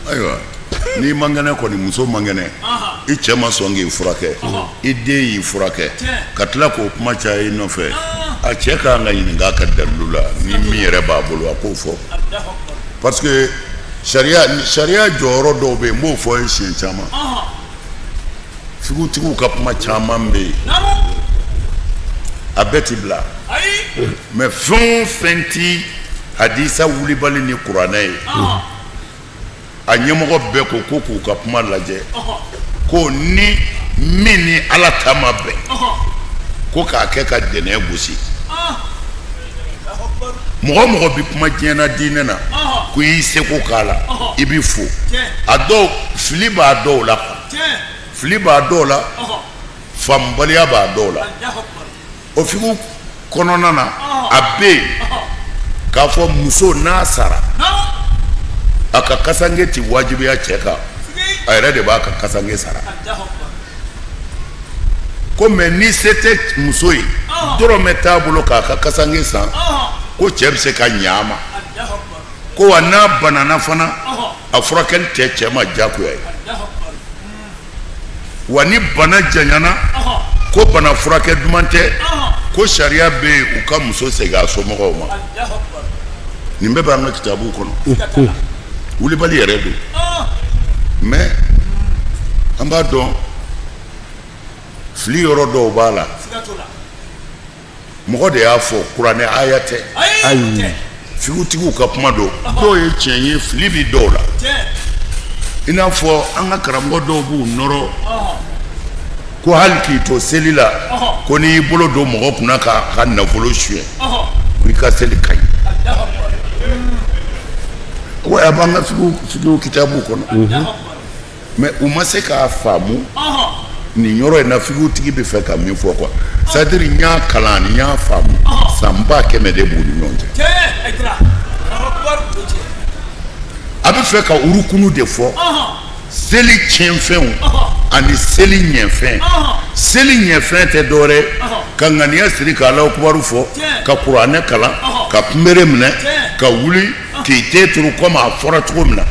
Ayiwa, n'i man kɛnɛ kɔni, muso man kɛnɛ, i cɛ ma sɔn k'i furakɛ, i den y'i furakɛ ka tila k'o kuma caya i nɔfɛ, a cɛ ka kan ka ɲininka a ka dalilu la. Ni min yɛrɛ b'a bolo, a k'o fɔ, parce que sariya jɔyɔrɔ dɔw bɛ yen, n b'o fɔ ye siɲɛ caman. Figutigiw ka kuma caman bɛ yen, a bɛɛ ti bila, mais fɛn o fɛn ti hadisa wulibali ni kuranɛ ye, a ɲɛmɔgɔ bɛɛ ko ko k'u ka kuma lajɛ, ko ni min ni Ala ta ma bɛn, ko k'a kɛ ka dɛnɛ gosi. Mɔgɔ mɔgɔ bɛ kuma diɲɛ na diinɛ na ko i y'i seko k'a la, i b'i fo. A dɔw fili b'a dɔw la, fili b'a dɔw la, faamubaliya b'a dɔw la. O figu kɔnɔna na, a bɛ yen k'a fɔ muso n'a sara, a ka kasange ti wajibiya cɛ kan, a yɛrɛ de b'a ka kasange sara. Ko mais ni se tɛ muso ye, dɔrɔmɛ t'a bolo k'a ka kasange san, ko cɛ bɛ se ka ɲa a ma. Ko wa n'a banana fana, a furakɛli tɛ cɛ ma diyagoya ye. Wa ni bana janyana, ko bana furakɛ duman tɛ, ko sariya bɛ yen u ka muso segin a somɔgɔw ma. Nin bɛɛ b'an ka kitabu kɔnɔ, wulibali yɛrɛ don, mais an b'a dɔn fili yɔrɔ dɔw b'a la. Mɔgɔ de y'a fɔ, kuranɛ aya tɛ. Ayi. Figutigiw ka kuma don, dɔw ye tiɲɛ ye, fili bi dɔw la. I n'a fɔ an ka karamɔgɔ dɔw b'u nɔrɔ ko hali k'i to seli la, ko n'i y'i bolo don mɔgɔ kunna k'a ka nafolo suɲɛ, ko i ka seli ka ɲi. Wa a b'an ka figiw kitabu kɔnɔ, mais u ma se k'a faamu nin yɔrɔ in na. Figutigi bɛ fɛ ka min fɔ quoi, c'est à dire n y'a kalan ni n y'a faamu, san 100 000 de b'u ni ɲɔgɔn cɛ. A bɛ fɛ ka urukunu de fɔ, seli tiɲɛfɛnw ani seli ɲɛfɛn. Seli ɲɛfɛn tɛ dɔwɛrɛ ka ŋaniya siri, ka Alahu kubaru fɔ, ka kuranɛ kalan, ka kunbere minɛ, ka wuli k'i ten turu komi a fɔra cogo min na.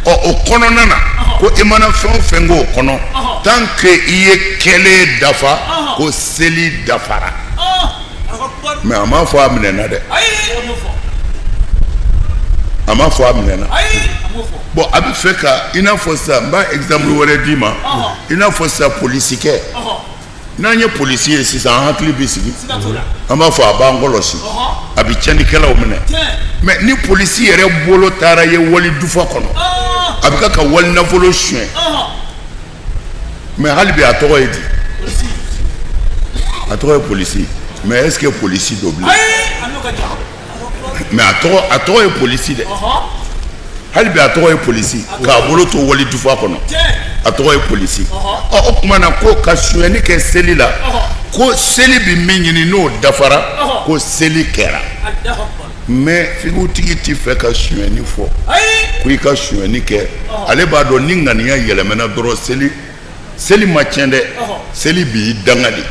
Ɔ o kɔnɔna na, ko i mana fɛn o fɛn k'o kɔnɔ, tant que i ye kɛlen dafa, ko seli dafara. Mais a m'a fɔ a minɛna dɛ, a m'a fɔ a minɛna. Bon, a bɛ fɛ ka i n'a fɔ sisan, n b'a exemple wɛrɛ d'i ma. I n'a fɔ sisan polisikɛ, n'an ye polisi ye sisan, an hakili bɛ sigi, an b'a fɔ a b'an kɔlɔsi, a bɛ tiɲɛnikɛlaw minɛ. Mais ni polisi yɛrɛ bolo taara ye wali dufa kɔnɔ, a bɛ ka wali nafolo suɲɛ, mais hali bi a tɔgɔ ye di? A tɔgɔ ye polisi, mais est-ce que polisi don bilen? Mais a tɔgɔ ye polisi dɛ. Hali bi a tɔgɔ ye polisi, k'a bolo to wali dufa kɔnɔ, a tɔgɔ ye polisi. Ɔ o tuma na, ko ka sonyɛni kɛ seli la, ko seli bɛ min ɲini, n'o dafara, ko seli kɛra. Mais figutigi ti fɛ ka sonyɛni fɔ ko i ka sonyɛni kɛ. Ale b'a dɔn ni ŋaniya yɛlɛmana dɔrɔn, seli ma tiɲɛ dɛ, seli b'i danga de,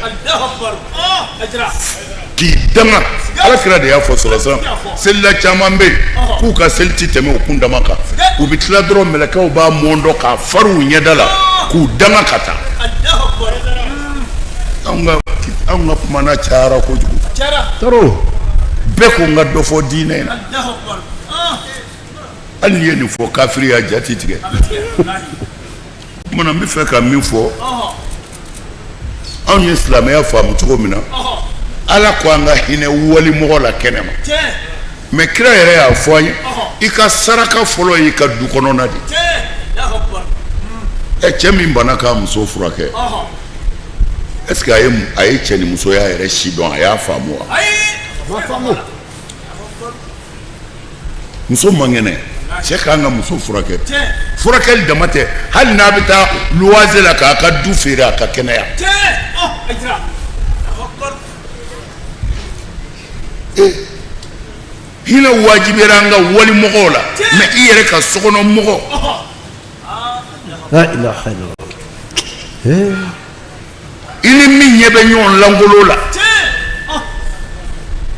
k'i danga. Ala kira de y'a fɔ sɔrɔ sisan, selila caman bɛ yen k'u ka seli ti tɛmɛ u kun dama kan, u bɛ tila dɔrɔn, mɛlɛkɛw b'a mɔndɔ k'a fari u ɲɛda la k'u danga ka taa. Anw ka kumana cayara kojugu. Bɛɛ ko n ka dɔ fɔ diinɛ in na. Hali n'i ye nin fɔ kafiri ya, ja ti tigɛ. Kumana, n bɛ fɛ ka min fɔ, anw ye silamɛya faamu cogo min na, Ala ko an ka hinɛ walimɔgɔ la kɛnɛma, mais kira yɛrɛ y'a fɔ an ye, i ka saraka fɔlɔ y'i ka du kɔnɔna de. Ɛ, cɛ min banna k'a muso furakɛ, est ce que a ye cɛ ni musoya yɛrɛ si dɔn, a y'a faamu wa? Muso man kɛnɛ, cɛ k'an ka muso furakɛ. Furakɛli dama tɛ, hali n'a bɛ taa luwanze la k'a ka du feere, a ka kɛnɛya. Hinɛ wajibiyara an kan walimɔgɔw la, mais i yɛrɛ ka sokɔnɔ mɔgɔ. La ilaha illallah. I ni min ɲɛ bɛ ɲɔgɔn lankolon la,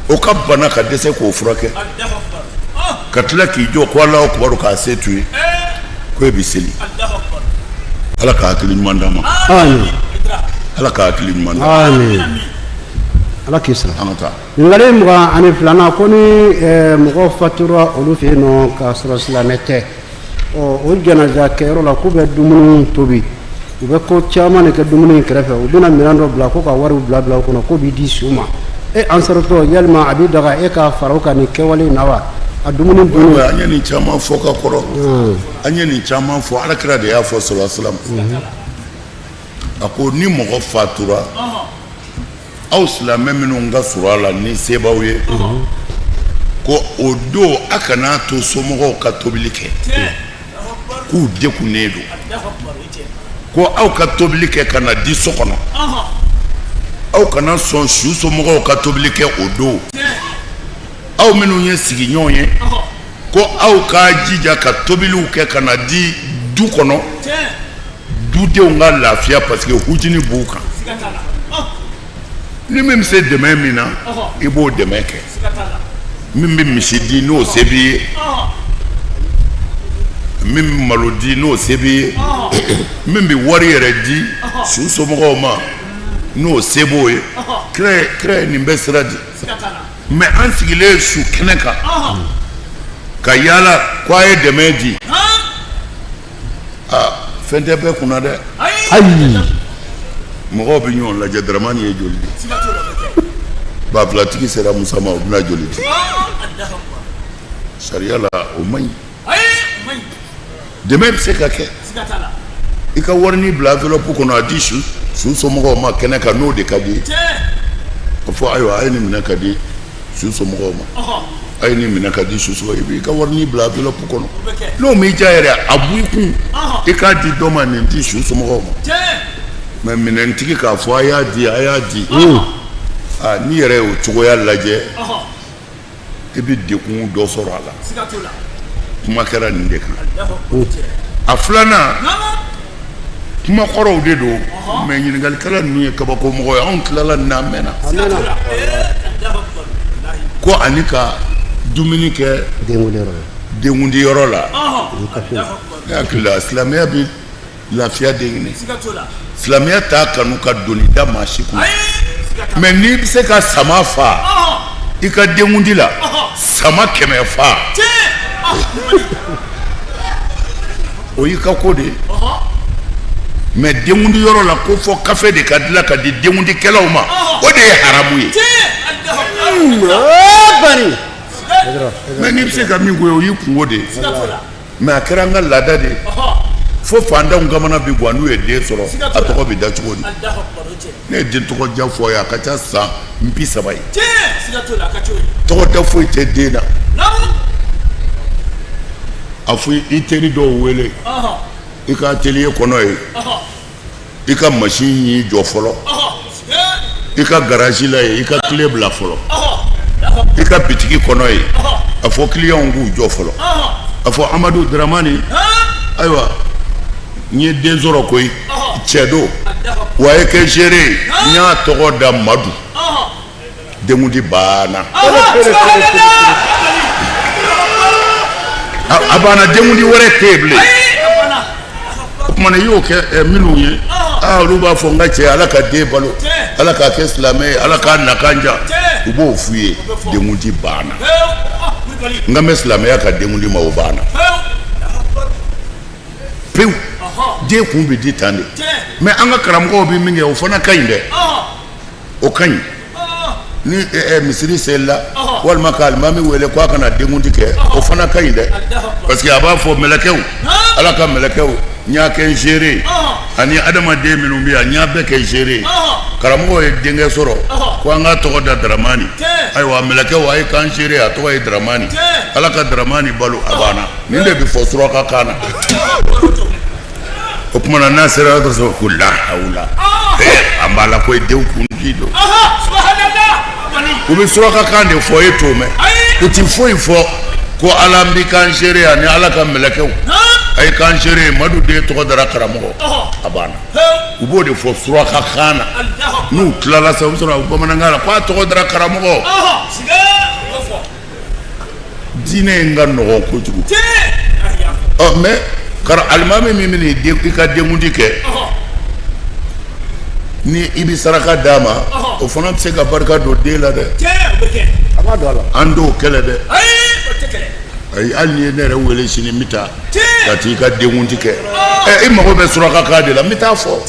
o ka bana ka dɛsɛ k'o furakɛ, ka tila k'i jɔ ko Alahu akubaru k'a se to ye ko e bɛ seli. Ala ka hakili ɲuman d'an ma. Amin. Ala ka hakili ɲuman d'an ma. Amin. Ala k'i sara. An ka taa. Ɲininkali 22nan, ko ni mɔgɔ fatura olu fɛ yen nɔ k'a sɔrɔ silamɛ tɛ, ɔ o janaja kɛyɔrɔ la, k'u bɛ dumuni tobi, u bɛ ko caman de kɛ dumuni in kɛrɛfɛ, u bɛna minɛn dɔ bila ko ka wariw bila bila o kɔnɔ k'o bɛ di su ma. E ansarutɔ, yalima a bɛ daga e ka fara o kan nin kɛwale in na wa, a dumuni dunni? An ye nin caman fɔ ka kɔrɔ, an ye nin caman fɔ. Ala kira de y'a fɔ, sɔlɔ salam, a ko ni mɔgɔ fatura, aw silamɛ minnu ka surun a la ni se b'aw ye, ko o don a kana to somɔgɔw ka tobili kɛ, k'u degunnen don, ko aw ka tobili kɛ ka na di so kɔnɔ, aw kana sɔn su somɔgɔw ka tobili kɛ o don. Aw minnu ye sigiɲɔgɔn ye, ko aw ka jija ka tobiliw kɛ ka na di du kɔnɔ, dudenw ka lafiya, parce que hujini b'u kan. Ni min bɛ se dɛmɛ min na, i b'o dɛmɛ kɛ. Min bɛ misi di, n'o se b'i ye, min bɛ malo di, n'o se b'i ye, min bɛ wari yɛrɛ di su somɔgɔw ma, n'o se b'o ye. Kira ye nin bɛɛ sira di. Mais an sigilen su kɛnɛ kan ka yaala ko a ye dɛmɛ di, aa, fɛn tɛ bɛɛ kunna dɛ. Ayi. Mɔgɔw bɛ ɲɔgɔn lajɛ, Daramani ye joli di? Bafilatigi sera Musa ma, o bɛna joli di? Sariya la, o man ɲi. Dɛmɛ bɛ se ka kɛ, i ka warini bila enveloppe kɔnɔ, a di su somɔgɔw ma kɛnɛ kan, n'o de ka di ye. A fɔ ayiwa, a ye nin minɛ ka di su somɔgɔw ma, a ye nin minɛ ka di su somɔgɔw. I b'i ka warini bila enveloppe kɔnɔ, n'o m'i diya yɛrɛ, a bɔ i kun, i k'a di dɔ ma, nin di su somɔgɔw ma. Mais minɛntigi k'a fɔ a y'a di, a y'a di, aa, n'i yɛrɛ y'o cogoya lajɛ, i bɛ degun dɔ sɔrɔ a la. Kuma kɛra nin de kan. A filanan, kuma kɔrɔw de don, mais ɲininkalikɛla ninnu ye kabako mɔgɔ ye. Anw tilala nin na, a mɛnna. Ko ani ka dumuni kɛ denkundiyɔrɔ la, ne hakili la, silamɛya bɛ lafiya de ɲini. Silamɛya t'a kanu ka doni da maa si kun. Mais n'i bɛ se ka sama fa i ka denkundi la, sama 100 fa, o y'i ka ko de ye. Mais denkundi yɔrɔ la, ko fɔ kafe de ka dilan ka di denkundikɛlaw ma, o de ye haramu ye. Mais n'i bɛ se ka min ko ye, o y'i kunko de ye. Mais a kɛra an ka laada de ye fo fantanw kamana bi gan n'u ye den sɔrɔ, a tɔgɔ bɛ da cogo di? Ne ye den tɔgɔ ja fɔ ye, a ka ca san 30 ye. Tɔgɔ da foyi tɛ den na. A fɔ i teri dɔw wele i ka atelier kɔnɔ yen, i ka machine y'i jɔ fɔlɔ, i ka garage la yen, i ka clé bila fɔlɔ, i ka bitigi kɔnɔ yen, a fɔ clients k'u jɔ fɔlɔ, a fɔ Amadu Dramani, ayiwa, n ye den sɔrɔ koyi, cɛ don wa, ye kɛ géré ye, n y'a tɔgɔ da Madu. Denkundi banna, a banna, denkundi wɛrɛ tɛ yen bilen. O tuma na, i y'o kɛ minnu ye, aa, olu b'a fɔ n ka cɛ, Ala ka den balo, Ala k'a kɛ silamɛ ye, Ala k'a nakan ja. U b'o f'u ye, denkundi banna. N kan bɛ silamɛya ka denkundi ma, o banna pewu. Den kun bɛ di tan de. Mais an ka karamɔgɔw bɛ min kɛ, o fana ka ɲi dɛ, o ka ɲi. Ni misiri selila, walima ka alimami wele ko a ka na denkundi kɛ, o fana ka ɲi dɛ, parce que a b'a fɔ mɛlɛkɛw, Ala ka mɛlɛkɛw, n y'a kɛ n seere ye, ani adamaden minnu bɛ yan, n y'a bɛɛ kɛ seere ye, karamɔgɔ ye denkɛ sɔrɔ ko an k'a tɔgɔ da Daramani. Ayiwa mɛlɛkɛw, a ye k'an seere ye, a tɔgɔ ye Daramani, Ala ka Daramani balo. A banna. Nin de bɛ fɔ suraka kan na. O tuma na, n'a sera yɔrɔ dɔ ko la hawula, an b'a la ko denw kun di don. U bɛ surakakan de fɔ, e t'o mɛn. U ti foyi fɔ ko Ala n b'i kan seere ani Ala ka mɛlɛkɛw a ye kan seere Madu den tɔgɔ dara karamɔgɔ, a banna. U b'o de fɔ surakakan na. N'u tilala sa, u bɛ sɔrɔ bamanankan na ko a tɔgɔ dara karamɔgɔ. Diinɛ in ka nɔgɔn kojugu. Ɔ mais alimami min bɛ i ka denkundi kɛ, ni i bɛ saraka d'a ma, o fana bɛ se ka barika don den la dɛ. An t'o kɛlɛ dɛ. Ayi, hali n'i ye ne yɛrɛ wele sini, n bɛ taa ka t'i ka denkundi kɛ. Ɛ, i mago bɛ surakakan de la, n bɛ taa fɔ,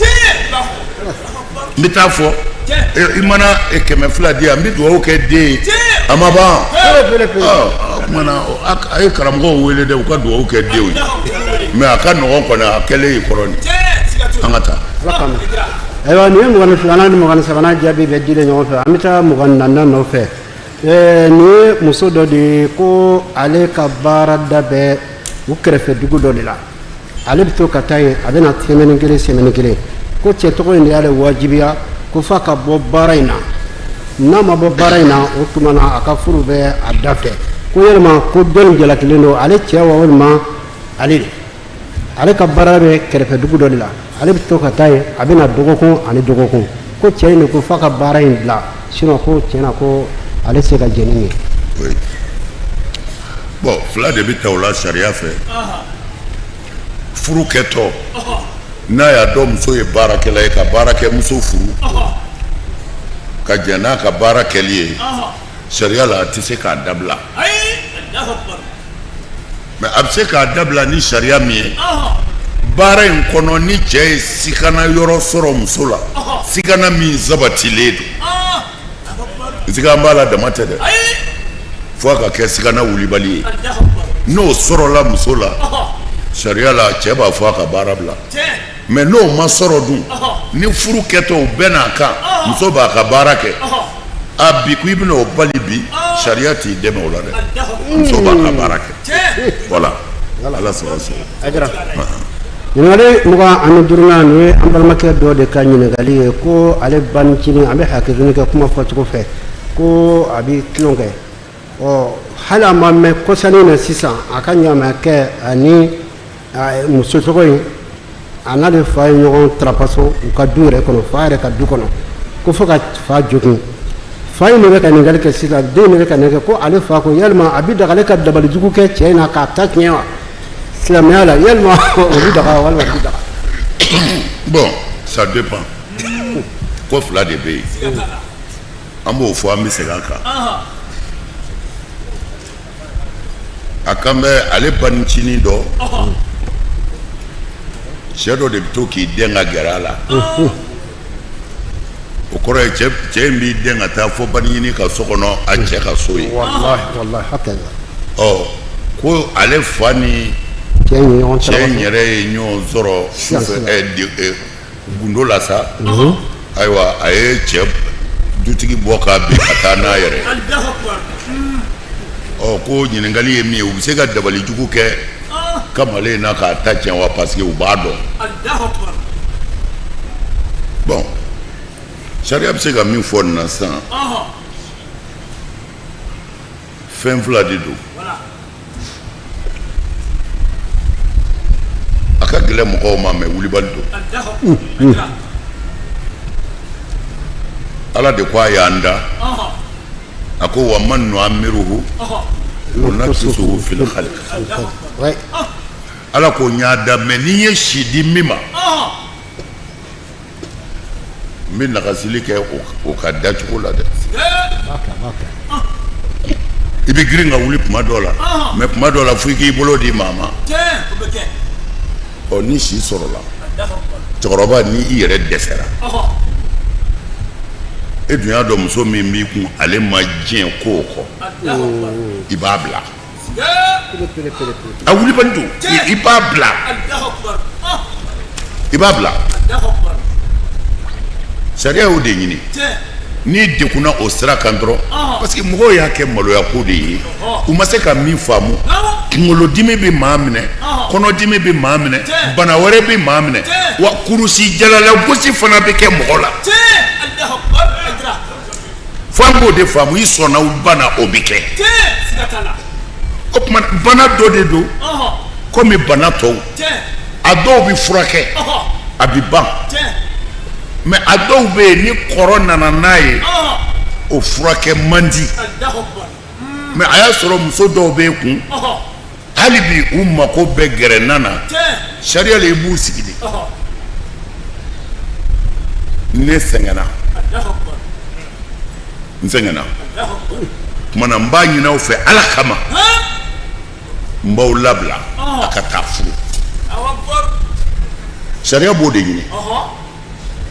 n bɛ taa fɔ. I mana 200 di yan, n bɛ dugawu kɛ den ye, a ma ban. O tuma na, a ye karamɔgɔw wele dɛ, u ka dugawu kɛ denw ye. Mais a ka nɔgɔn kɔni, a kɛlen y'i kɔrɔ nin. An ka taa. Ayiwa, nin ye 22nan ni 23nan jaabi bɛ dilen ɲɔgɔn fɛ. An bɛ taa 24nan nɔfɛ. Nin ye muso dɔ de ye ko ale ka baarada bɛ u kɛrɛfɛ dugu dɔ de la. Ale bɛ to ka taa yen, a bɛ na semaine kelen, semaine kelen. Ko cɛ tɔgɔ in de y'ale wajibiya ko f'a ka bɔ baara in na. N'a ma bɔ baara in na, o tuma na a ka furu bɛ a da fɛ. Ko yalima ko jɔnni jalakilen don, ale cɛ wa walima ale de? Ale ka baara bɛ kɛrɛfɛ dugu dɔ de la, ale bɛ to ka taa yen, a bɛ na dɔgɔkun ani dɔgɔkun. Ko cɛ in de ko f'a ka baara in bila, sinon ko tiɲɛna ko ale se ka jɛn ni nin ye. Bon, fila de bɛ ta o la sariya fɛ. Furu kɛtɔ, n'a y'a dɔn muso ye baarakɛla ye, ka baarakɛmuso furu ka jɛn n'a ka baara kɛli ye, sariya la a tɛ se k'a dabila. Mais a bɛ se k'a dabila ni sariya min ye, baara in kɔnɔ, ni cɛ ye sikana yɔrɔ sɔrɔ muso la, sikana min sabatilen don. Siga b'a la dama tɛ dɛ, fo a ka kɛ sigana wulibali ye. N'o sɔrɔla muso la, sariya la cɛ b'a fɔ a ka baara bila. Mais n'o ma sɔrɔ dun, ni furu kɛtɔ u bɛɛ n'a kan, muso b'a ka baara kɛ, a bi ko i bɛna o bali bi, sariya t'i dɛmɛ o la dɛ. Muso b'a ka baara kɛ. Voilà, Ala sɔrɔ sɔrɔ. Ɲininkali 25nan, nin ye an balimakɛ dɔ de ka ɲininkali ye ko ale banicinin, an bɛ hakɛtoni kɛ kuma fɔcogo fɛ, ko a bɛ tulon kɛ. Ɔ hali a ma mɛn kɔsannin na sisan, a ka ɲamakɛ ani muso tɔgɔ in, a n'ale fa ye ɲɔgɔn tarapaso u ka du yɛrɛ kɔnɔ, fa yɛrɛ ka du kɔnɔ, ko fo ka fa jogin. Fa in de bɛ ka ɲininkali kɛ sisan, den de bɛ ka ɲininkali kɛ ko ale fa ko yalima a bɛ daga ale ka dabali jugu kɛ cɛ in na k'a ta tiɲɛ wa silamɛya la? Yalima o bɛ daga walima a tɛ daga? Bon, ça dépend. Ko fila de bɛ yen, an b'o fɔ, an bɛ segin a kan. A kan bɛ ale banicinin dɔ, cɛ dɔ de bɛ to k'i dɛn ka gɛrɛ a la. O kɔrɔ ye cɛ in b'i dɛn ka taa fo banicinin ka so kɔnɔ, a cɛ ka so ye. Ɔ ko ale fa ni cɛ in yɛrɛ ye ɲɔgɔn sɔrɔ sufɛ gundo la sa. Ayiwa, a ye cɛ dutigi bɔ k'a bin ka taa n'a yɛrɛ. Ɔ ko ɲininkali ye min ye, u bɛ se ka dabali jugu kɛ kamalen in na k'a ta tiɲɛ wa? Parce que u b'a dɔn. Bon, sariya bɛ se ka min fɔ nin na sisan, fɛn fila de don. A ka gɛlɛn mɔgɔw ma, mais wulibali don. Ala de ko a y'an da, a ko wa man nu'ammiruhu nunakisuhu fil khalq. Ala ko n y'a da, mais ni n ye si di min ma, n bɛ nagasili kɛ o ka dacogo la dɛ. I bɛ girin ka wuli kuma dɔ la, mais kuma dɔ la fo i k'i bolo di maa ma. Ɔ ni si sɔrɔla, cɛkɔrɔba, ni i yɛrɛ dɛsɛra, e dun y'a dɔn muso min b'i kun, ale ma diɲɛ ko o kɔ, i b'a bila. A wulibali don, i b'a bila, i b'a bila. Sariya y'o de ɲini. N'i degunna o sira kan dɔrɔn, parce que mɔgɔw y'a kɛ maloya ko de ye, u ma se ka min faamu. Kunkolodimi bɛ maa minɛ, kɔnɔdimi bɛ maa minɛ, bana wɛrɛ bɛ maa minɛ, wa kurusi jalalagosi fana bɛ kɛ mɔgɔ la. Fo an k'o de faamu, i sɔnna u banna, o bɛ kɛ. O tuma bana dɔ de don komi bana tɔw, a dɔw bɛ furakɛ, a bɛ ban, mais a dɔw bɛ yen, ni kɔrɔ nana n'a ye, o furakɛ man di. Mais a y'a sɔrɔ muso dɔw bɛ kun, hali bi u mako bɛ gɛrɛnna na. Sariya la, i b'u sigi de. Ne sɛgɛnna, n sɛgɛnna tuma na, n b'a ɲini aw fɛ Ala kama, n b'aw labila a ka taa furu. Sariya b'o de ɲini.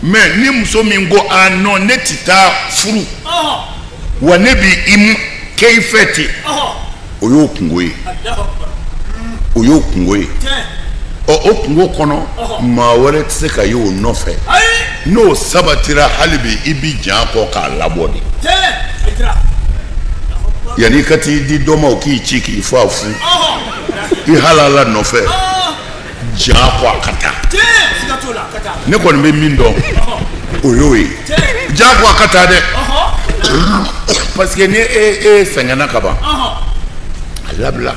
Mais ni muso min ko a non, ne tɛ taa furu, wa ne bɛ i kɛ i fɛ ten, o y'o kungo ye, o y'o kungo ye. Ɔ, o kungo kɔnɔ, maa wɛrɛ tɛ se ka ye o nɔfɛ. N'o sabatira, hali bi i bi jan kɔ k'a labɔ de, yanni i ka t'i di dɔ ma, o k'i ci k'i fa fu i halala nɔfɛ. Jan kɔ a ka taa. Ne kɔni bɛ min dɔn, o y'o ye. Jan kɔ a ka taa dɛ, parce que ni e sɛgɛnna ka ban, a labila.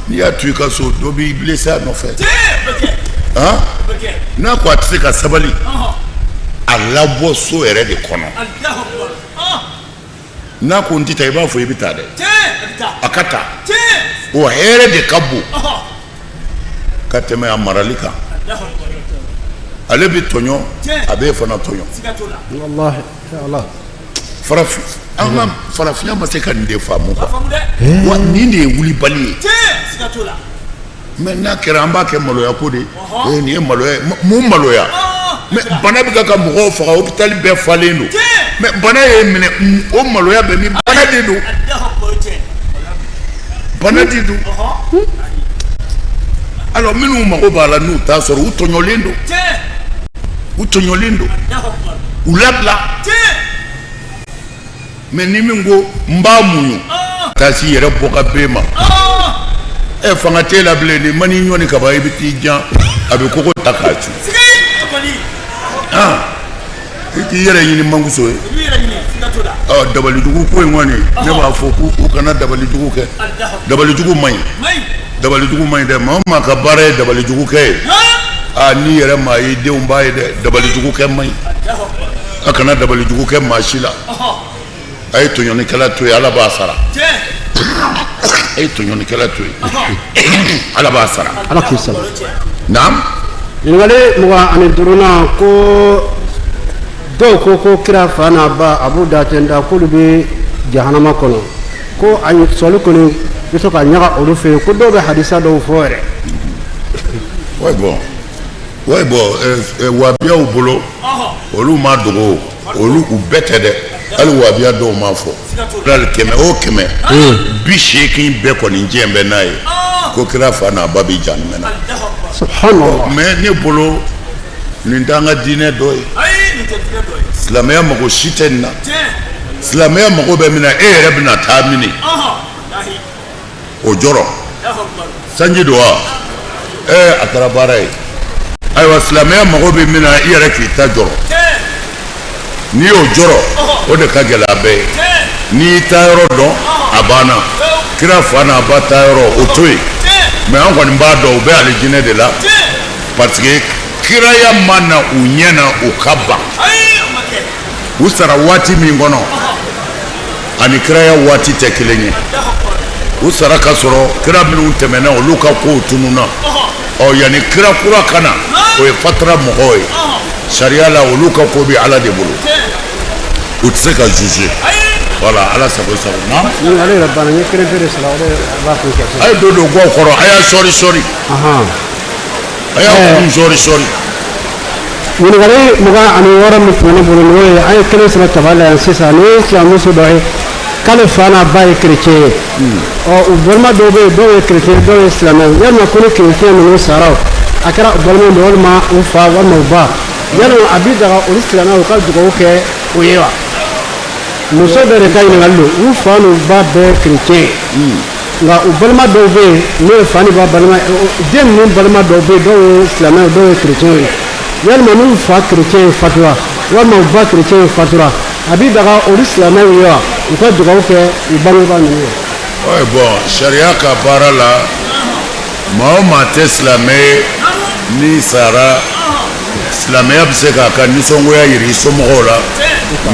N'i y'a to i ka so, dɔ b'i blessé a nɔfɛ. Han, n'a ko a tɛ se ka sabali, a labɔ so yɛrɛ de kɔnɔ. N'a ko n tɛ taa, i b'a fɔ i bɛ taa dɛ, a ka taa. O hɛrɛ de ka bon ka tɛmɛ a marali kan. Ale bɛ tɔɲɔ, a b'e fana tɔɲɔ. Farafin, an ka farafinya ma se ka nin de faamu quoi. Wa nin de ye wulibali ye. Mais n'a kɛra, an b'a kɛ maloya ko de ye. Nin ye maloya ye. Mun maloya? Mais bana bɛ ka mɔgɔw faga, hôpital bɛɛ falen don. Mais bana ye minɛ, o maloya bɛ min? Bana de don, bana de don. Alors minnu mago b'a la, n'u t'a sɔrɔ, u tɔɲɔlen don, u tɔɲɔlen don, u labila. Mais ni min ko n b'a muɲu, taa s'i yɛrɛ bɔ ka bɛn ma, ɛ, fanga t'e la bilen. Ni man'i ɲɔni ka ban, i bɛ t'i jan, a bɛ kogo ta k'a cu. I k'i yɛrɛ ɲini mankuso ye. Ɔ, dabalijugu ko in kɔni, ne b'a fɔ k'u kana dabalijugu kɛ. Dabalijugu man ɲi, dabalijugu man ɲi dɛ. Maa o maa ka baara ye dabalijugu kɛ ye, aa, n'i yɛrɛ maa ye, denw b'a ye dɛ. Dabalijugu kɛ man ɲi. A kana dabalijugu kɛ maa si la. A ye tɔɲɔnikɛla to yen, Ala b'a sara. A ye tɔɲɔnikɛla to yen, Ala b'a sara. Ala k'i sara. Naam. Ɲininkali 25nan ko, dɔw ko ko kira fa n'a ba Abu Datenda, k'olu bɛ jahanama kɔnɔ, ko a sɔli kɔni bɛ to ka ɲaga olu fɛ yen, ko dɔw bɛ hadisa dɔw fɔ yɛrɛ. Ouais, bon, ouais, bon, wabiyaw bolo, olu ma dogo, olu u bɛɛ tɛ dɛ, hali wabiya dɔw m'a fɔ. Hali kɛmɛ o kɛmɛ, 80 bɛɛ kɔni jɛn bɛ n'a ye ko kira fa n'a ba bɛ jahanama na. Subhanallah. Mais ne bolo, nin t'an ka diinɛ dɔ ye. Silamɛya mago si tɛ nin na. Silamɛya mago bɛ min na, e yɛrɛ bɛna taa mini, o jɔrɔ sanji don wa? Ɛɛ, a kɛra baara ye. Ayiwa, silamɛya mago bɛ min na, i yɛrɛ k'i ta jɔrɔ. N'i y'o jɔrɔ, o de ka gɛlɛn a bɛɛ ye. N'i y'i ta yɔrɔ dɔn, a banna. Kira fa n'a ba ta yɔrɔ, o to yen. Mais an kɔni b'a dɔn u bɛ alijinɛ de la, parce que kiraya ma na u ɲɛ na u ka ban. U sara waati min kɔnɔ, ani kiraya waati tɛ kelen ye. U sara ka sɔrɔ kira minnu tɛmɛna, olu ka kow tununna. Ɔ, yanni kira kura ka na, o ye fatara mɔgɔw ye. Sariya la, olu ka ko bɛ Ala de bolo, u tɛ se ka juger. Voilà, Ala sago sago na. Ɲininkali yɛrɛ banna, n ye kelen pe de sɔrɔ, o de b'a kun kɛ. A ye don don gɔw kɔrɔ, a y'a sɔɔri sɔɔri. A y'a kun sɔɔri sɔɔri. Ɲininkali 26 min tun bɛ ne bolo, n'o ye, an ye kelen sɔrɔ taba la yan sisan, n'o ye silamɛmuso dɔ ye, k'ale fa n'a ba ye chrétien ye. Ɔ, u balima dɔw bɛ yen, dɔw ye chrétien, dɔw ye silamɛ. Yalima ko ni chrétien ninnu sara, a kɛra u balima don, walima u fa walima u ba, yalima a bɛ daga olu silamɛw ka dugawu kɛ o ye wa? Muso bɛɛ de ka ɲininkali don. U fa n'u ba bɛɛ chrétien ye, nka u balima dɔw bɛ yen, n'o ye fa ni ba balima, den ninnu balima dɔw bɛ yen, dɔw ye silamɛw, dɔw ye chrétien ye. Yalima n'u fa chrétien ye fatura, walima u ba chrétien ye fatura, A bɛ daga olu silamɛw ye wa, u ka dugawu kɛ u bangebaa ninnu ye? Ouais, bon, sariya ka baara la, maa o maa tɛ silamɛ ye, n'i sara, silamɛya bɛ se k'a ka nisɔngoya yira i somɔgɔw la,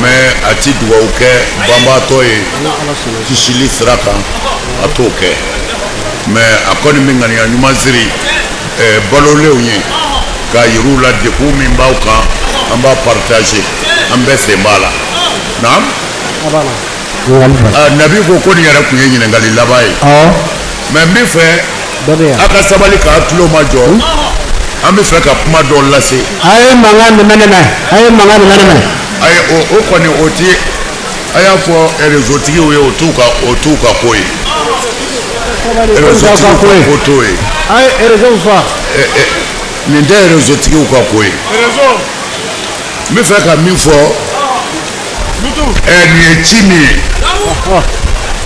mais a ti dugawu kɛ banbaatɔ ye kisili sira kan, a t'o kɛ. Mais a kɔni bɛ ŋaniya ɲuman siri balolenw ye k'a yir'u la degun min b'aw kan, an b'a partager, an bɛɛ sen b'a la. Naam. A banna. Ɲininkali fɛ. Ah, Nabi ko ko nin yɛrɛ tun ye ɲininkali laban ye, mais n bɛ fɛ Dɔ bɛ yan. A ka sabali k'a tulo ma jɔ, an bɛ fɛ ka kuma dɔ lase. A ye mankan nin mɛnɛ, a ye mankan nin mɛnɛ. Ayi, o kɔni o ti, a y'a fɔ réseau tigiw ye, o t'u ka ko ye, réseau tigiw ka ko t'o ye. A ye réseau fa. Nin tɛ réseau tigiw ka ko ye. N bɛ fɛ ka min fɔ, nin ye ci min ye,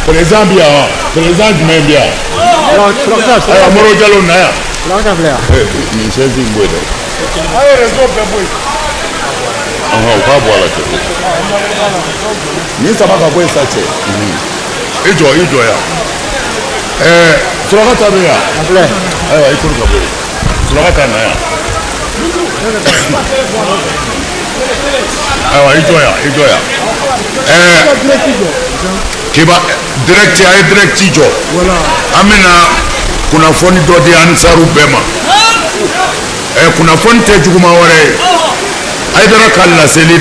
président bi yan wa? Président jumɛn bi yan? Ayiwa, Moro Jalo, na yan. Suraka filɛ yan. Nin chaise in bɔ yen dɛ. A ye réseau bɛɛ bɔ yen. Ɔhɔn, u k'a bɔ a la cɛ. Nin sama ka bɔ yen sa cɛ. I jɔ, i jɔ yan. Surakata bɛ yan. A filɛ. Ayiwa, i kuru ka bɔ yen. Surakata, na yan. Ayiwa, i jɔ yan, i jɔ yan. Kiba direct, a ye direct jɔ. An bɛna kunnafoni dɔ di Ansaru bɛɛ ma. Kunnafoni tɛ juguman wɛrɛ ye, Hayidara ka laseli.